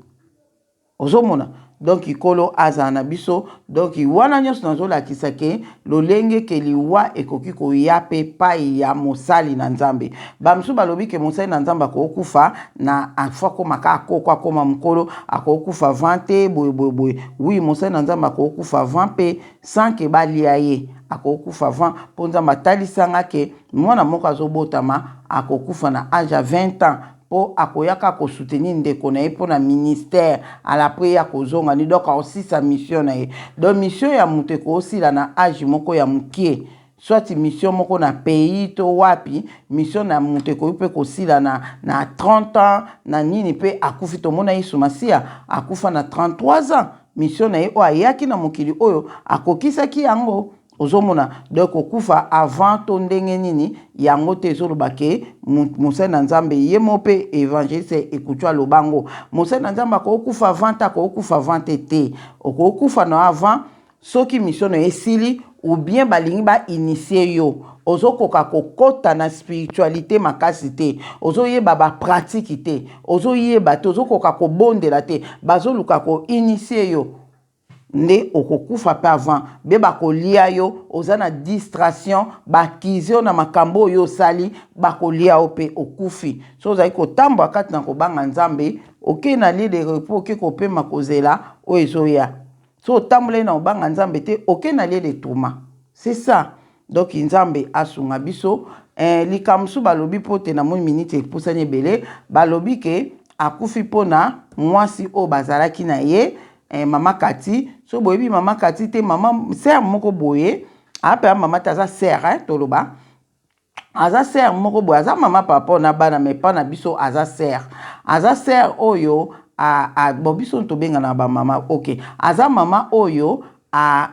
Ozomona, donc Nkolo azala na biso. Donc wana nyonso nazolakisa ke lolenge ke liwa ekoki koya mpe epai ya mosali na Nzambe. Bamosusu balobi ke mosali na Nzambe akokufa na afo akóma kaka koko, akóma mokolo, akokufa avant te, boye boye boye. Oui, mosali na Nzambe akokufa avant mpe sans ke balia ye, akokufa avant, mpo Nzambe atalisanga ke mwana moko azobotama akokufa na âge ya 20 ans. mpo akoya kaka kosoutenir ndeko na ye mpo na ministère alapres ye akozonga ni donc akosisa mission na ye. Donc mission ya moto ekosila na age moko ya mokie, soit mission moko na pays to wapi, mission na moto ekoki mpe kosila na 30 ans na nini mpe akufi. Tomona Yesu Masiya akufa na 33 ans, mission na ye oyo ayaki na mokili oyo akokisaki yango. Ozomona, donc kokufa avant to ndenge nini yango te ezoloba ke mosali na Nzambe ye mo mpe évangéliste Ekutu aloba ngo mosali na Nzambe akokufa avant te, akokufa avant te te. Okokufa na avant soki mission na yo esili ou bien balingi bainitie yo, ozokoka kokɔta na spiritualité makasi te, ozoyeba bapratique te, ozoyeba te, ozokoka kobondela te, bazoluka koinitie yo nde okokufa mpe avant. Be bakolia yo, oza na distraction, bakizi yo na makambo oyo osali, bakolia yo mpe okufi. So ozali kotambola kati na kobanga Nzambe, okei na lieu de repos, oke kopema kozela oyo ezoya. So otamboleli na kobanga Nzambe te, okei na lieu de tourment, c'est ça. Donc Nzambe asunga biso. Likambo mosusu balobi, mpo te namoni miniti epusani ebele, balobi ke akufi mpona mwasi oyo bazalaki na ye, mama Kati. So boyebi mama Kati te, mama sœur moko boye ape mama te, aza sœur, eh, toloba aza sœur moko boye, aza mama papa na bana, mais mpa na biso aza sœur, aza sœur oyo bon, biso tobengana bamama, ok. Aza mama oyo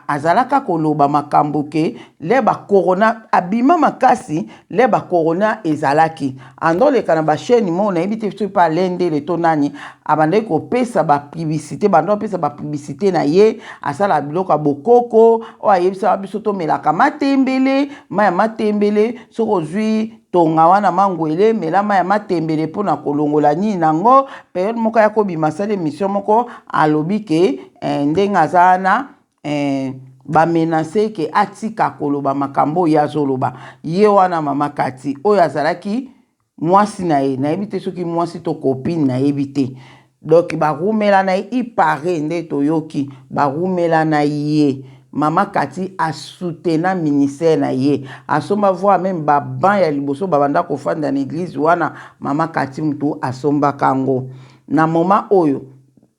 azalaka koloba makambo ke le bacorona abima makasi, le bacorona ezalaki andoleka na bachaîne moko, nayebi te soki mpe alendele to nani, abandaki kopesa bapublicité, banda kopesa bapublicité na ye, asala biloko ya bokoko oyo ayebisaka biso tomelaka matembele, mai ya matembele. Soki ozwi tonga wana mangwele, mela mai ya matembele mpona kolongola nini nango. Période moko ya kobima, asala émission moko, alobi ke ndenge aza wana, bamenace ke atika koloba makambo oyo azoloba. Ye wana mama Kati oyo azalaki mwasi na ye, nayebi te soki mwasi to copine, nayebi te. Donc barumela na ye, ipare nde toyoki barumela na ye. Mama Kati asutena ministère na ye, asomba voire même baban ya liboso babanda kofanda na église wana, mama Kati mutu asombaka yango. Na moment oyo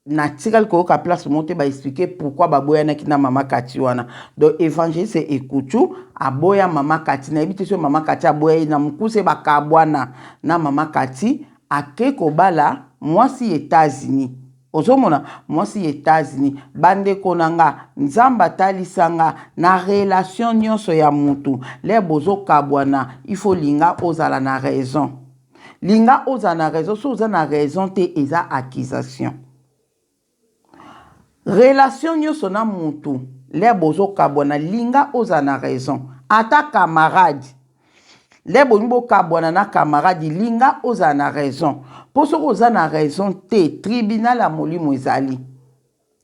natikali koyoka place moko te baexpliquer pourquoi baboyanaki na mama Kati wana. Donc évangéliste Ekutu aboya mama Kati, nayebi te soki mama Kati aboya ye. Na mokuse, bakabwana na mama Kati, ake kobala mwasi États-Unis. Ozomona mwasi ya États-Unis. Bandeko na nga, Nzambe atalisa nga na relation nyonso ya mutu, le bozokabwana, il faut linga ozala na raison, linga ozala na raison. So oza na raison te, eza accusation. Relation nyonso na mutu, le bozokabwana, linga ozala na raison. Ata camarade, le bolingi bokabwana na camarade, linga ozala na raison, mpo soki oza na raison te, tribunal ya molimo ezali,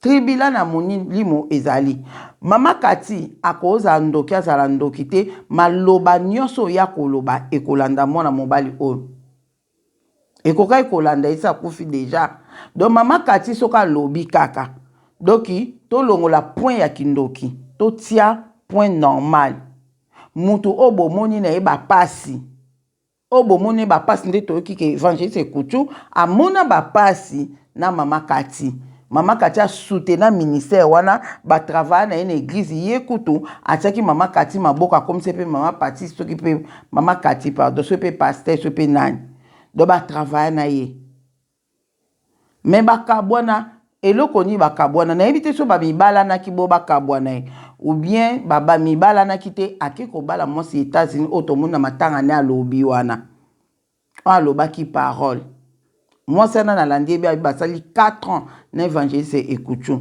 tribunal ya molimo ezali. Mama Kati akozala ndoki, azala ndoki te, maloba nyonso oyo koloba ekolanda mwana mobali oyo ekokaki kolanda esi akufi déjà. Donc mama Kati soki alobi kaka, donc tolongola point ya kindoki, totia point normal. Mutu oyo bomoni na ye bapasi, oyo bomoni bapasi, nde toyoki ke évangéliste Ekutu amona bapasi na mama Kati. Mama Kati asutena ministère wana, batravaille na ye na église. Ye kutu atiaki mama Kati maboko, akomisi mpe mama Pati, soki mpe mama Kati, pardon, soki mpe pasteur, soki mpe nani. Donc batravaille na ye, mais bakabwana. Eloko nini bakabwana, nayebi te. So bamibalanaki bo bakabwana ye ou bien bamibalanaki te, ake kobala mwasi États-Unis oyo tomoni na matanga ne alobi wana, oyo alobaki parole. Mwasi wana nalandi yebi, abi basali 4 ans na évangéliste Ekutu.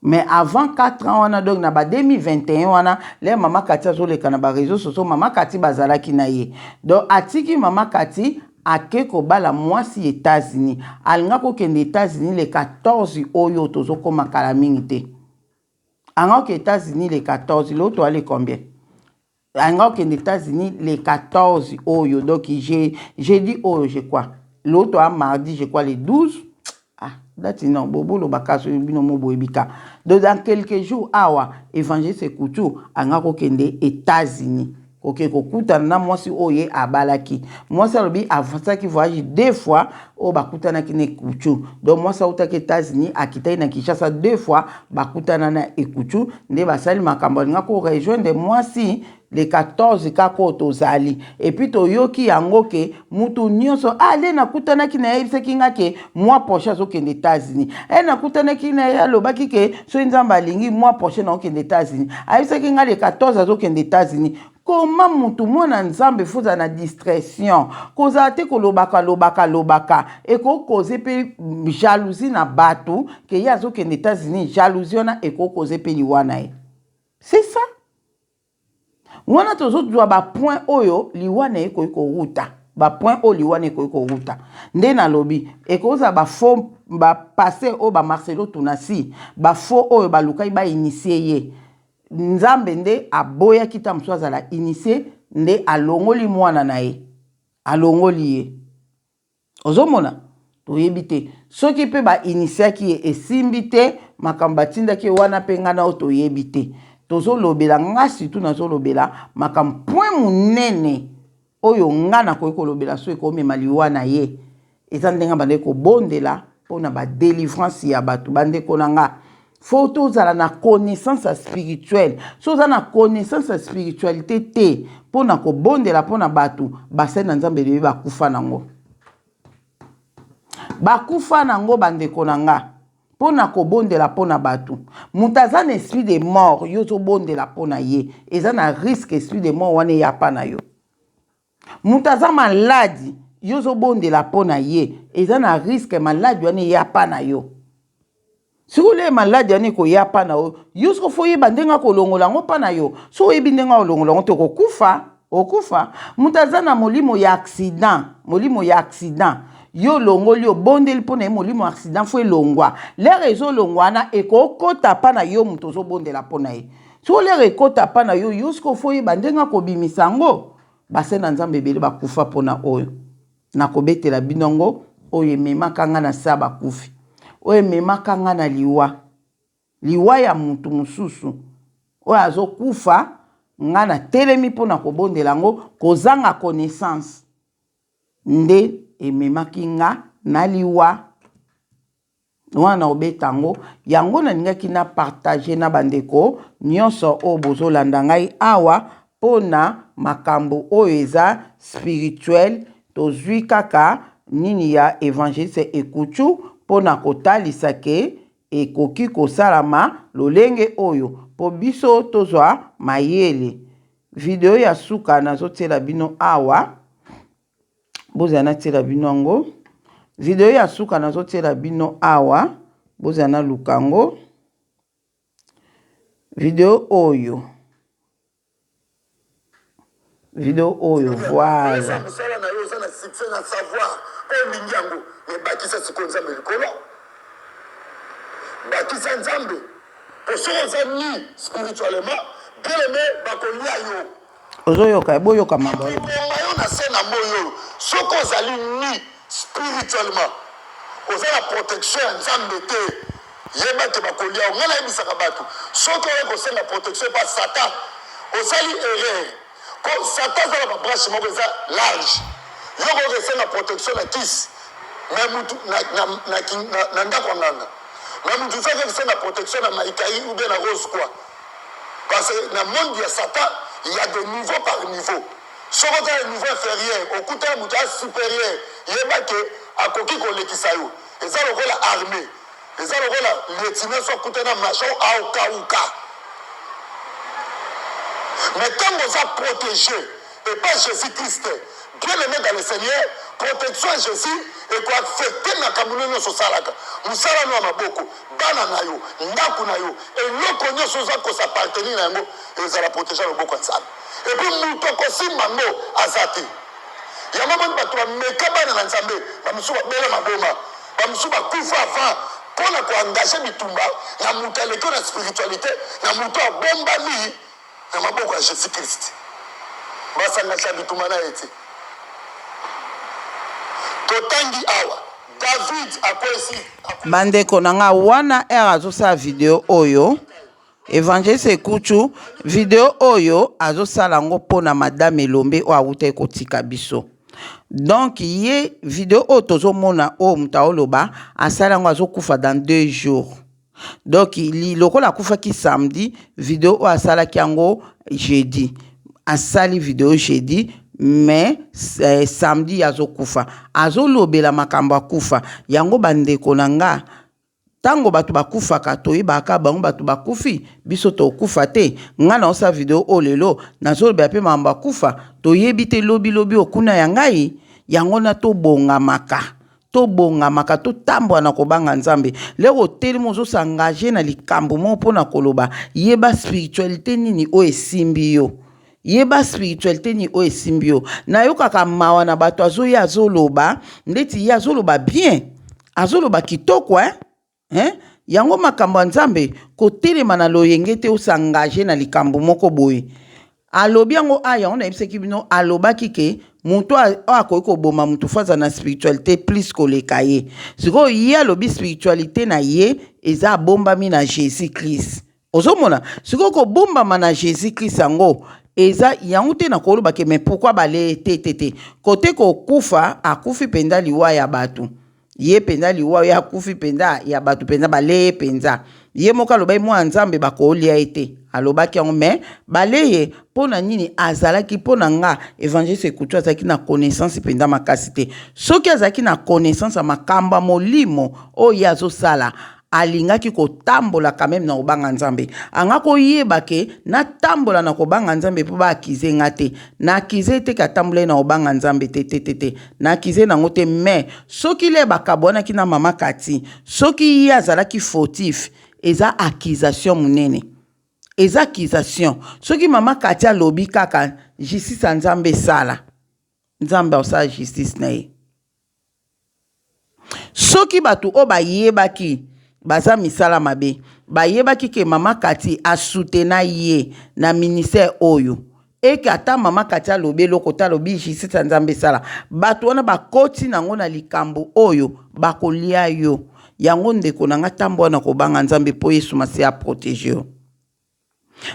Mais avant 4 ans wana, donc na ba 2021 wana, le mama Kati azoleka na baréseau sociaux, mama Kati bazalaki na ye. Donc atiki mama Kati, ake kobala mwasi États-Unis. Alinga kokende États-Unis le 14 oyo tozokóma kala mingi te. Anga oke États-Unis le 14, lelo toale combien? Anga okende États-Unis le 14 oyo, donc jeudi oyo, je crois. Lelo toa mardi, je crois le 12. Ah, dati non, bobolobaka so bino mo boyebi ka. Donc dans quelques jours awa, évangéliste Ekutu anga kokende États-Unis. Koke kokutana na mwasi oyo ye abalaki. Mwasi alobi asalaki voyage deux fois oyo bakutanaki na Ekuchu. Donc mwasi autaki Etats-Unis akitaki na Kinshasa deux fois bakutana na Ekuchu nde basali makambo alinga ko rejoindre mwasi le 14 kaka oyo tozali. Et puis toyoki yango ke mutu nyonso ale ah, nakutanaki na ye ayebisaki nga ke mois prochain azokende Etats-Unis. E nakutanaki na ye alobaki ke soki Nzambe alingi mois prochain naokende Etats-Unis. Ayebisaki nga le 14 azokende Etats-Unis. Koma mutu mwana Nzambe faut ozala na discretion, kozala te kolobaka lobaka lobaka ekoki causer pe jalousie na batu ke ye azokende Etats-Unis, jalousie wana ekoki causer pe liwa na ye. C'est ça. Wana tozozwa ba point oyo liwa na ye ekoki kowuta, ba point oyo liwa na ye ekoki kowuta. Nde nalobi ekozala ba faux ba passe oyo ba Marcelo Tunasi, ba faux oyo balukaki ba initier ye. Nzambe nde aboyaki ta mosusu azala initie nde alongoli mwana na ye, alongoli ye. Ozomona? Toyebi te. Soki pe ba initiaki ye esimbi te, makambo batindaki ye wana pe nga na yo toyebi te. Tozolobela, nga surtout nazolobela makambo point munene oyo nga nakoki kolobela soki ekomema liwa na ye eza ndenge abandaki kobondela pona ba delivrance ya bato. Bandeko na nga, faut tozala na connaissance ya spirituelle. Soki oza na connaissance ya spiritualité te pona kobondela pona bato, basali na Nzambe ebele bakufa nango. Bakufa nango bandeko na nga pona kobondela pona bato. Moto aza na esprit de mort, yo ozobondela pona ye, eza na risque esprit de mort wana eya pa na yo. Moto aza maladi, yo ozobondela pona ye, eza na risque maladi wana eya pa na yo. Sikoyo le maladi wana ekoya pa na yo, yo sikoyo fo oyeba ndenge akolongola yango pa na yo. Soki oyebi ndenge akolongola yango te, okokufa, okokufa. Moto aza na molimo ya accident, molimo ya accident, yo olongoli, obondeli mpo na ye, molimo ya accident fo elongwa. Lere ezolongwa wana ekokota pa na yo moto ozobondela mpo na ye. Sikoyo lere ekota pa na yo, yo sikoyo fo oyeba ndenge akobimisa yango. Basali na Nzambe ebele bakufa mpo na oyo. Nakobetela bino yango, oyo ememaka nga na se ya bakufi, oyo ememaka nga na liwa, liwa ya mutu mosusu oyo azokufa, nga natelemi mpo na kobondela yango kozanga connaissance nde ememaki nga na liwa. Wana nakobeta yango, yango nalingaki na partager na bandeko nyonso oyo bozolanda ngai awa mpo na makambo oyo eza spirituel. Tozwi kaka nini ya evangeliste Ekuchu mpo na kotalisa ke ekoki kosalama lolenge oyo mpo biso tozwa mayele. Video ya suka nazotiela bino awa. Bozala natiela bino yango video ya suka nazotiela bino awa, bozala naluka yango video oyo, video oyo voilà. Mosala na yo oza na succès na savoir mpo olingi yango, mais bakisa sikoyo Nzambe likolo, bakisa Nzambe mpo soki oza nu spirituellement bien aime bakolia yo. Ozoyoka boyoka mabolo. Ebonga yo na se na moi oyo soki ozali nu spirituellement oza na protection ya Nzambe te yeba ke bakolia yo. Ngai nayebisaka batu soki oye kosenga protection epa Satan osali erreur po Satan aza na ba branche moko eza large yo okoki kosenga protection na kisi mais mutu na, na, na, na, na ndako ya nganga mais mutu soki akoki kosenga protection na maikayi ou bien na rose croix. Parce que na monde ya satan il ya de niveau par niveau soki oza na niveau inferieur okuta na moto aza superieur yeba ke akoki kolekisa yo eza lokola armee eza lokola lieutenant so akuta na major aokauka mais ntango oza protege epa Jesus Christ bien aime dans le Seigneur protection ya Jesus eko affecte makambo no nyonso osalaka mosala no ya maboko bana na yo ndako na yo eloko nyonso oza ko s'appartenir na yango ezala protege ya loboko ya Nzambe epuis moto akosimba yango aza te yango moni bato bameka bana na Nzambe bamosusu babela maboma bamosusu bakufa avant mpo na koengage bitumba na moto aleki na spiritualité na moto abombami na maboko ya Jesus Christ. Basangasa bitumba na ye te. Totangi awa David akwesi. Bandeko na nga wana heure azosala video oyo. Evangeliste Ekuchu, video oyo azosala yango mpo na madame Elombe oyo awutaki kotika biso. Donc ye video oyo tozomona oyo moto aoloba asali yango azokufa dans 2 jours. Donc lokola akufaki samedi, video oyo asalaki yango jeudi. Asali video jeudi mais eh, samedi azokufa. Azolobela makambo akufa. Yango bandeko na nga Tango batu bakufaka toyebaka kaka bango batu bakufi biso tokufa te nga naosala video oyo lelo nazolobela pe makambo ya kufa toyebi te lobi lobi oyo kuna ya ngai yango na tobongamaka tobongamaka totambola na kobanga nzambe lero otelemi ozo s'engager na likambo moko pona koloba yeba spiritualite nini oyo esimbi yo yeba spiritualite nini oyo esimbi yo nayokaka mawa na bato azoya azoloba ndeti ye azoloba bien Azoloba kitoko hein? Hein? Yango makambo ya Nzambe kotelema na loyenge te o s'engager na likambo moko boye. Alobi yango ah yango nayebisaki bino alobaki ke moto oyo akoki koboma moto fo aza na spiritualité plus koleka ye. Sikoyo ye alobi spiritualité na ye eza abombami na Jesus Christ. Ozomona sikoyo kobombama na Jesus Christ yango eza yango te nakoloba ke mais pourquoi bale te te te kote kokufa akufi mpenza liwa ya bato ye mpenza liwa ye akufi mpenza ya bato mpenza bale ye mpenza ye moko alobaki mwana nzambe bakolia ye te alobaki yango mais bale ye mpo na nini azalaki mpo na nga evangeliste ekutu azalaki na connaissance mpenza makasi te soki azalaki na connaissance ya makambo ya molimo oyo ye azosala Alingaki kotambola quand meme na kobanga Nzambe. Anga koyeba ke natambola na kobanga Nzambe po ba accuser nga te. Na accuser ye te ke atambolaki na kobanga Nzambe te te te te. Na accuser nango te mais soki le bakabwanaki na mama Cathy, soki ye azalaki fautif, eza accusation munene. Eza accusation. Soki mama Cathy alobi kaka justice ya Nzambe esala, Nzambe akosala justice na ye. Soki batu oyo bayebaki baza misala mabe, bayebaki ke mama Cathy a soutena ye na ministère oyo et que ata mama Cathy alobi eloko te alobi justice ya Nzambe esala, batu wana bakoti nango na likambo oyo bakolia yo. Yango ndeko na nga tambola na kobanga Nzambe po Yesu Masiya a proteger yo.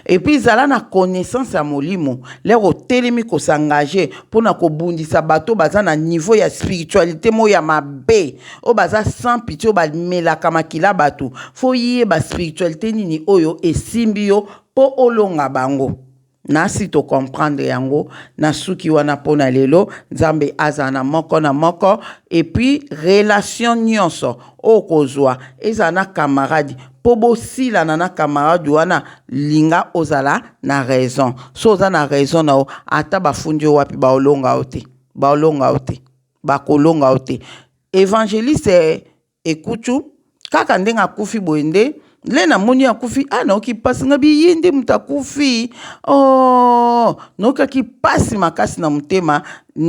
Et puis zala na connaissance ya molimo lere otelemi ko s'engager pona kobundisa bato baza na niveau ya spiritualité moko ya mabe oyo baza sans pitié oyo bamelaka makila bato fo yeba spiritualité nini oyo esimbi yo po olonga bango nasi to comprendre yango na suki wana pona lelo nzambe azala na moko na moko et puis relation nyonso okozwa ezala na camarade po bosilana na camarade wana linga ozala na raison so oza na raison na yo ata bafundi yo wapi baolonga yo te baolonga yo te bakolonga yo te evangeliste Ekutu kaka ndenge akufi boye nde le namoni akufi ah nayoki mpasi nga biye nde moto akufi oh nayokaki mpasi makasi na motema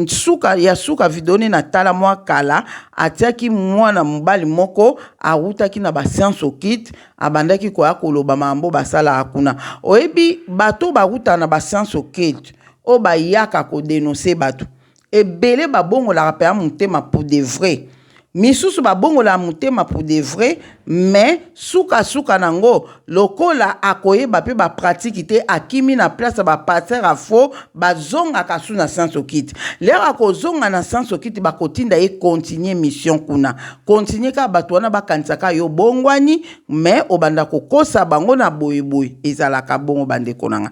suka ya suka video nde natala mwa kala atiaki mwana mobali moko awutaki na ba science occulte abandaki koya koloba makambo basalaka kuna oyebi bato bawutaka na ba science occulte oyo bayaka kodenonse bato Ebele babongolaka penza motema pour de vrai. Misusu babongolaka motema pour de vrai mais suka suka nango lokola akoyeba pe ba pratique te akimi na place ya ba pasteur ya faux bazongaka su na science occulte. L'heure akozonga na science occulte bakotinda ye continuer mission kuna. Continuer kaka batu wana bakanisa kaka yo obongwani mais obanda kokosa bango na boye boye. Ezalaka bongo ba ndeko na nga.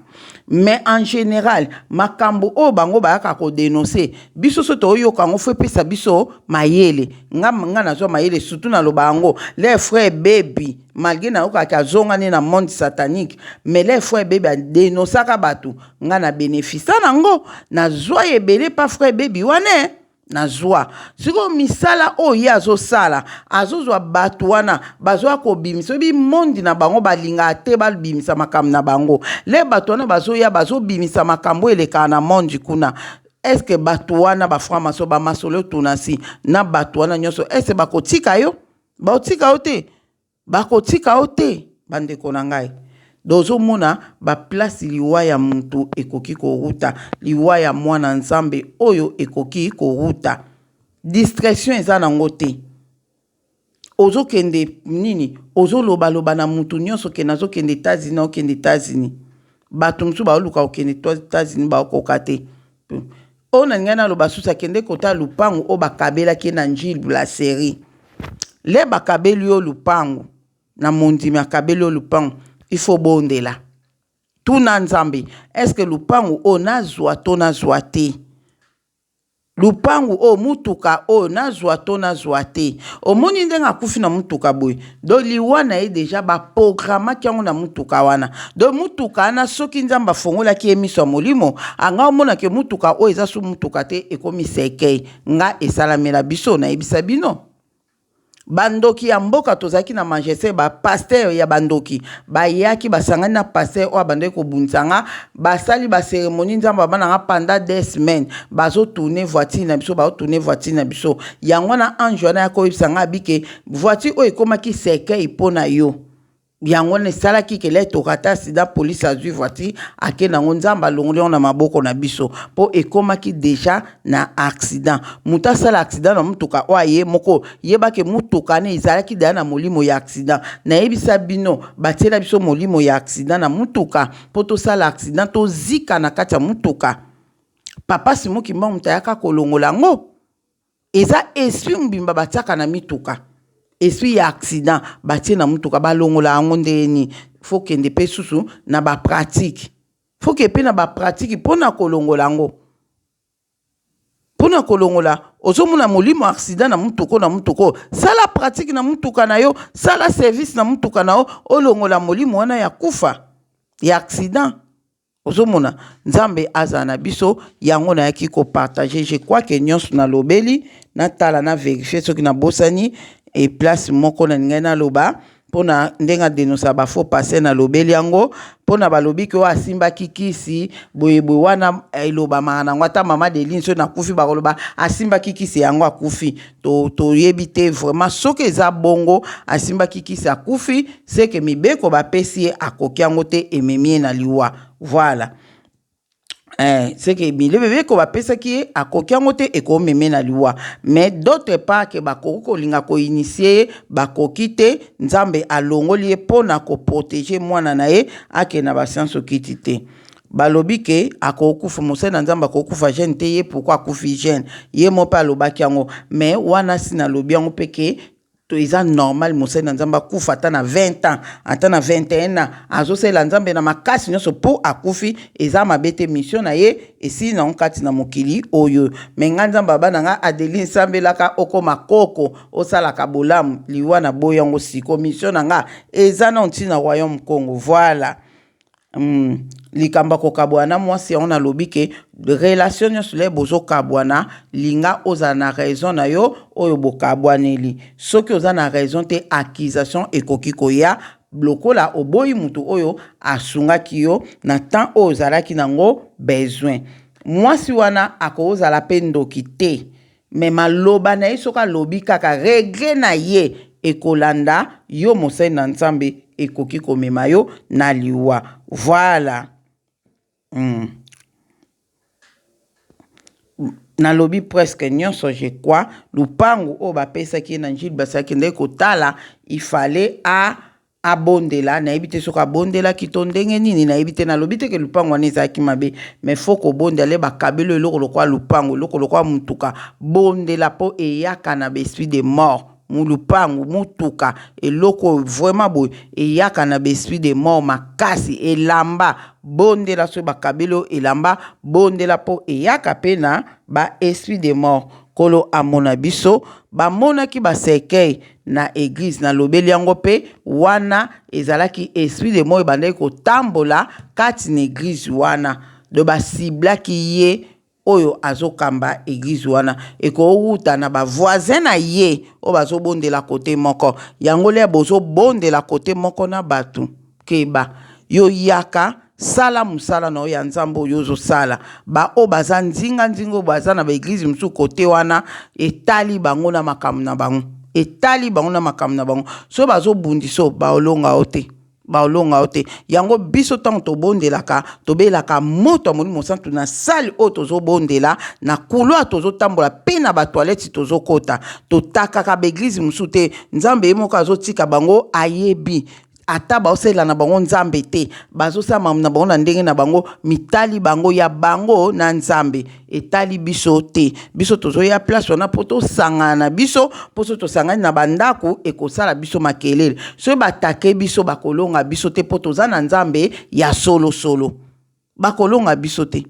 Mais en general makambo oyo bango bayaka ko denoncer biso so toyoka yango fo epesa biso mayele nga nga nazwa mayele surtout naloba yango le frère baby malgré nayokaki azongani na monde satanique mais le frère baby adenosaka bato nga na benefisa nango nazwa ebele pa frère baby wana eh. Nazwa sikoyo misala oyo ye azosala azozwa bato wana bazoya kobimisa oyebi mondi na bango balingaka te babimisa makambo na bango le bato wana bazoya bazobimisa makambo oyo elekaka na mondi kuna eske bato wana ba franc maçon ba masolo tunasi na bato wana nyonso eske bakotika yo bakotika yo te Bakotika yo te ba ndeko na ngai. Donc ozo mona ba place liwa ya mutu ekoki kowuta, liwa ya mwana Nzambe oyo ekoki kowuta. Discretion eza nango te. Ozokende nini? Ozolobaloba na mutu nyonso ke nazokende Etats-Unis, naokende Etats-Unis. Bato mosusu baoluka kokende Etats-Unis baokoka te. Oyo nalingai naloba susu, akende kota lupangu oyo bakabelaki ye na Njili Brasserie. Le bakabeli yo lupangu na mondimi akabeli yo lupangu, il faut bondela. Tuna Nzambe, est-ce que lupangu oyo nazwa to nazwa te? Lupangu oyo, mutuka oyo nazwa to nazwa te? Omoni ndenge akufi na mutuka boye? Donc liwa na ye deja ba programmaki yango na mutuka wana. Donc mutuka wana soki Nzambe afongolaki ye miso ya molimo, anga omona ke mutuka oyo eza su mutuka te, ekomi cercueil. Nga esalamela biso, nayebisa bino. Bandoki ya mboka tozalaki na Manchester, ba pasteur ya bandoki bayaki basangani na pasteur oyo abandaki kobundisa nga, basali ba cérémonie nzambe abana nga pendant des semaines bazo tourner voiture na biso, bazo tourner voiture na biso. Yango wana ange wana ya koyebisa nga abike voiture oyo ekomaki cercueil mpo na yo. Yango wana esalaki ke lè torata accident, police azui voiture ake nango, Nzambe alongoli yango na maboko na biso po ekomaki dejà na accident. Moto asala accident na motuka oyo aye moko, yeba ke motuka wana ezalaki dejà na molimo ya accident. Nayebisa bino batiela biso molimo ya accident na motuka po tosala accident tozika na kati ya motuka. Papa Simon Kimbangu moto ayaka kolongola yango. Eza esprit mobimba batiaka na mituka, esprit ya accident batie na mutuka balongola yango ndenge nini? Faut kende pe susu na ba pratique, faut ke pe na ba pratique pona kolongola yango, pona kolongola ozomona molimo ya accident na mutuka oyo na mutuka oyo, sala pratique na mutuka na yo, sala service na mutuka na yo olongola molimo wana ya kufa ya accident. Ozomona nzambe azala na biso yango nayaki ko partager je crois que nyonso nalobeli natala na verifier soki nabosani e place moko nalingaki naloba mpona ndenge adenonsa ba faux pasteur nalobeli yango mpona balobi ke oyo asimbaki kisi boye boye wana elobamaka nango ata mama Deline soki nakufi bakoloba asimbaki kisi yango akufi toyebi to te vraiment soki eza bongo asimbaki kisi akufi seke mibeko bapesi ye akoki yango te ememi ye na liwa voilà eh, seke mibeko bapesaki ye akoki yango te ekomeme na liwa mais d'autre part ke bakoki kolinga koinitie ye bakoki te nzambe alongoli ye mpo na koprotege mwana na ye akende na basianse okiti te Balobi ke akokufa mosali na nzambe akokufa jeune te ye pourquoi akufi jeune ye moko pe alobaki yango mais wana si nalobi yango pe ke to eza normal mosali na nzambe akufa ata na 20 ans ata na 21 ans azosalela nzambe na makasi nyonso po akufi eza mabe te mission na ye esili nango kati na mokili oyo me nga nzambe aba na nga adeline sambelaka okoma koko osalaka bolamu liwa na boyi yango siko mission na nga eza nao ntina royaume congo voilà Likambo ya kokabwana na mwasi yango nalobi ke relation nyonso le bozokabwana linga ozala na raison na yo oyo bokabwaneli soki oza na raison te accusation ekoki koya lokola oboyi motu oyo asungaki yo na temps oyo ozalaki nango besoin mwasi wana akozala pe ndoki te Mais maloba na ye soki alobi kaka regret na ye ekolanda yo mosali na Nzambe ekoki komema yo na liwa. Voilà. Nalobi presque nyonso je crois lupangu oyo bapesaki ye na Jules Basi akendaki kotala il fallait a abondela nayebi te soki abondelaki to ndenge nini nayebi te nalobi te ke lupango wana ezalaki mabe mais faut kobondela ye bakabeli eloko lokola lupango eloko lokola motuka bondela mpo eyaka na baesprit de mort molupango motuka eloko vraiment boye eyaka na baesprit de mort makasi elamba bondela soki bakabeli oyo elamba bondela mpo eyaka mpe na ba esprit de mort nkolo amona biso bamonaki ba cercueil na eglise nalobeli yango mpe wana ezalaki esprit de mort ebandaki kotambola kati na eglise wana do basiblaki ye oyo azokamba eglise wana ekowuta na ba voisin na ye oyo bazobondela kote moko yango lia bozobondela kote moko na bato keba yo yaka sala mosala na yo ya nzambe oyo ozosala baoyo baza nzinga nzinga oyo baza na baeglize mosusu kote wana etali bango na makambo na bango etali bango na makambo na bango soki bazobundisa oyo baolonga yo te. Baolonga yo te. Yango biso ntango tobondelaka, tobelaka moto ya Molimo Santu na salle oyo tozobondela, na couloir tozotambola pe na ba toilettes tozokota. Totakaka ba eglise mosusu te. Nzambe ye moko azotika bango, ayebi. Ata baosalela na bango Nzambe te, bazosala makambo na bango na ndenge na bango, mitali bango ya bango na Nzambe. Etali biso te. Biso tozoya place wana mpo tosangana na biso, mpo soki tosangani na bandako ekosala biso makelele. Soki batake biso bakolonga biso te mpo toza na Nzambe ya solo solo. Bakolonga biso te.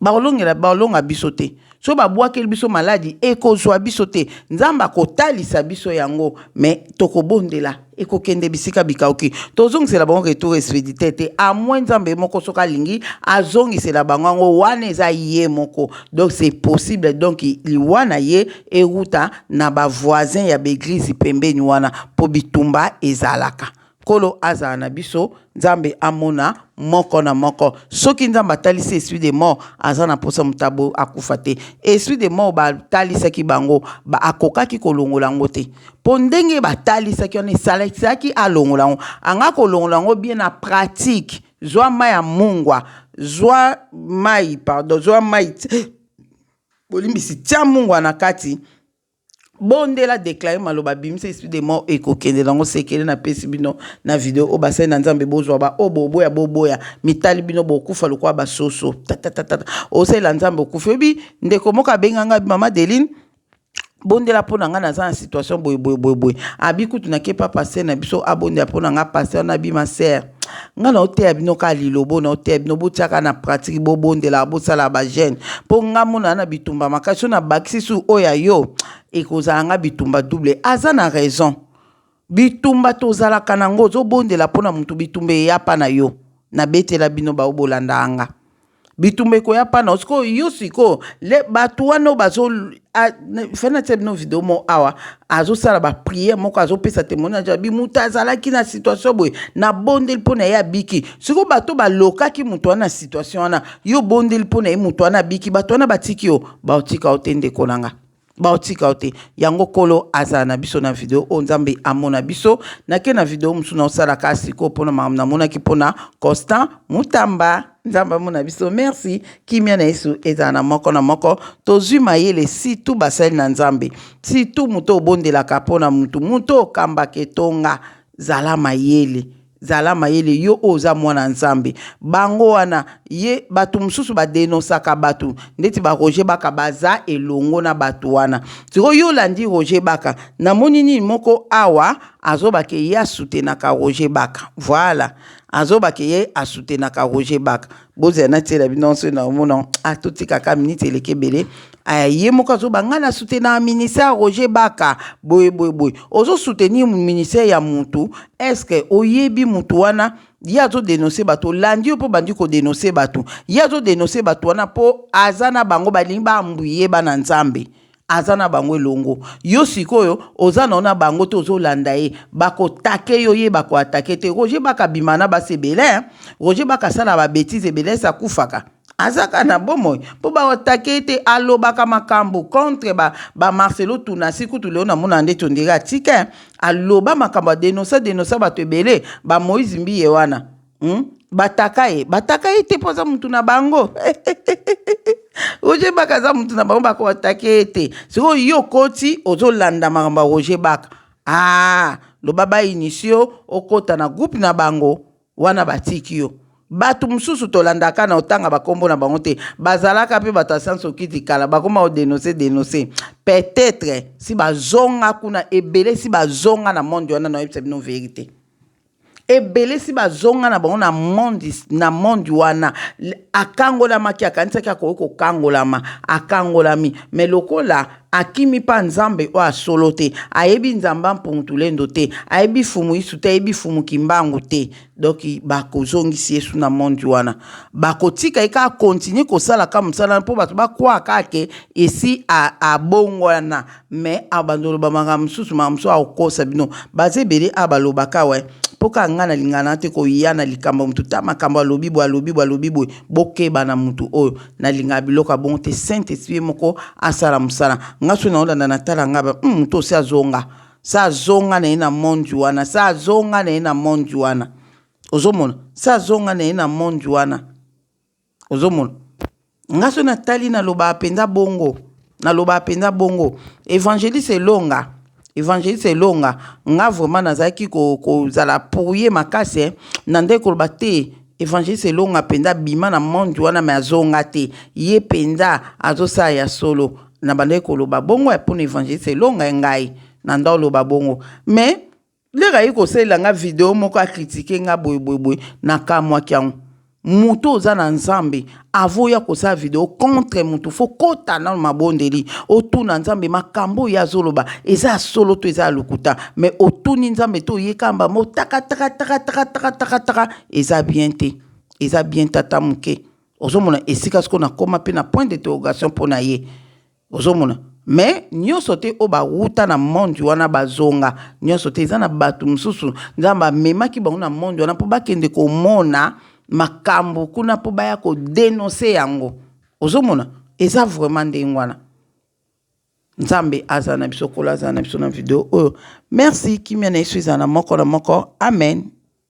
Bakolongela balonga biso te. Soki babwakeli biso maladi ekozwa biso te. Nzambe akotalisa biso yango mais tokobondela ekokende bisika bikauki. Tozongisela bango retour expéditeur te à moins Nzambe ye moko soki alingi azongisela bango yango wana eza ye moko. Donc c'est possible donc liwa na ye ewuta na ba voisins ya ba eglise pembeni wana po bitumba ezalaka. Nkolo azala na biso, Nzambe amona moko na moko. Soki Nzambe atalisi esprit de mort, aza na mposa moto abo akufa te. Esprit de mort batalisaki bango, ba akokaki kolongola yango te. Po ndenge batalisaki wana esalaki alongola yango. Anga kolongola yango bien na pratique. Zwa mayi ya mungwa, zwa mayi pardon, zwa mayi bolimbisi tia mungwa na kati. Bondela declare maloba bimisa esprit de mort ekokende nango sekele na pesi bino na video oyo basali na nzambe bozwa ba oyo boboya boboya mitali bino bokufa lokola basoso tatatatata osalela nzambe okufi oyebi ndeko moko abenga ngai mama Deline bondela mpo na ngai naza na situation boye boye boye boye abi kutu nake pa pasteur na biso abondela mpo na ngai pasteur na bima sœur Nga na oteya bino kaka lilobo na oteya bino botiaka na pratique bobondelaka bosalaka ba jeune mpo nga mona na bitumba makasi so nabakisi su oyo ya yo ekozala nga bitumba double aza na raison bitumba tozalaka nango ozobondela mpo na motu bitumba eya pa na yo nabetela bino bao bolandaka nga Bitumba ekoya pa na sikoyo yo sikoyo le bato wana oyo bazo fai natia bino video moko awa azosala ba prière moko azopesa témoignage abi moto azalaki na situation boye nabondeli mpo na ye abiki sikoyo bato balokaki moto wana na situation wana yo obondeli mpo na ye moto wana abiki bato wana batiki yo baotika yo te ndeko na nga Baotika yo te. Yango kolo azala na biso na video oyo nzambe amona biso. Nake na video mosusu na osala ka sikoyo pona makambo namonaki pona Constant Mutamba. Nzambe amona biso. Merci. Kimia na Yesu ezala na moko na moko. Tozui mayele surtout basali na nzambe. Surtout moto obondelaka pona mutu. Moto okambaka etonga. Zala mayele. Zala mayele yo oyo oza mwana nzambe bango wana ye batu mususu ba denosaka batu ndeti ba Roger baka baza elongo na batu wana sikoyo yo olandi Roger baka na moni nini moko awa azoba ke ye asutenaka Roger baka voila azoba ke ye asutenaka Roger baka bozela natiela bino nso na omona ah totika ka minute eleki ebele aya ye moko azoba ngai na soutenaka ministère Roger Baka boye boye boye ozo soutenir ministère ya mutu est-ce que oyebi mutu wana ye azo denoncer bato olandi yo mpo bandi ko denoncer bato ye azo denoncer bato wana mpo aza na bango balingi ba embrouiller bana Nzambe aza na bango elongo yo sikoyo oza na na bango te ozolanda ye bakotake yo ye bakoatake te Roger Baka abima na basi ebele hein? Roger Baka asala ba betise ebele esi akufaka azaka na bomoi mpo baatake ye te alobaka makambo contre ba, ba Marcelo Tunasi kutu leo namona ndeti ondire atika hein? aloba makambo adenosa denosa bato ebele ba Moïse Mbiye wana Bataka ye bataka ye te mpo aza mutu na bango Roger Baka aza mutu na bango bako atake ye te sikoyo yo okoti ozolanda makambo ya Roger Baka ah loba ba initie yo okota na groupe na bango wana batiki yo bato mosusu tolandaka na otanga bakombo na bango te bazalaka mpe bato ya science okiti kala bakoma odenonse denonse peut-être si bazonga kuna ebele si bazonga na monde wana nayebisa bino verite Ebele si bazonga na bango na monde na monde wana akangolamaki akanisaki akoki kokangolama akangolami me lokola akimi mpa nzambe oyo asolo te ayebi nzambe mpuntulendo te ayebi fumu isu te ayebi fumu kimbangu te donc bakozongisi yesu na monde wana bakotika ye kaka continue kosala ka mosala mpo bato bakwaa kaka ke esi abongwana Mais abanda oloba makambo mosusu makambo mosusu akokosa bino baza ebele awa balobaka we mpo kaka ngai nalingana te koya na likambo ya motu ta makambo alobi boye alobi boye alobi boye bokeba na motu oyo nalingaka biloko ya bongo te saint esprit moko asala mosala ngai soki naolanda natala ngai ba motu osi azonga. Sa azonga na ye na monde wana, sa azonga na ye na monde wana. Ozomona? Sa azonga na ye na monde wana. Ozomona? Nga so natali nalobaka mpenza bongo, nalobaka mpenza bongo. Evangeliste Elonga, Evangeliste Elonga, nga vraiment nazalaki kozala ko pour ye makasi eh. Na nde koloba te Evangeliste Elonga mpenza abima na monde wana me azonga te, ye mpenza azosala ya solo. Na bandaki koloba bongo ya mpona Evangeliste Elonga ya ngai na nda oloba bongo mais lere aye kosalela nga video moko akritike nga boye boye boye, nakamwaki yango. Moto oza na Nzambe avant oya kosala video contre moto fo kota nano mabondeli, otuna Nzambe makambo oyo azoloba eza ya solo to eza ya lokuta. Mais otuni Nzambe te, oye kamba mo taka taka taka taka taka taka taka, eza bien te, eza bien tata moke. Ozomona esika sikoyo nakoma mpe na point d'interrogation mpo na ye. Ozomona mais nyonso te oyo bawuta na monde wana bazonga, nyonso te. Eza na bato mosusu Nzambe amemaki bango na monde wana mpo bakende komona makambo kuna mpo baya kodenonse yango. Ozomona eza vraiment ndenge wana. Nzambe azala na biso, Nkolo azala na biso na video oyo. Merci, kimia na Yesu ezala na moko na moko. Amen.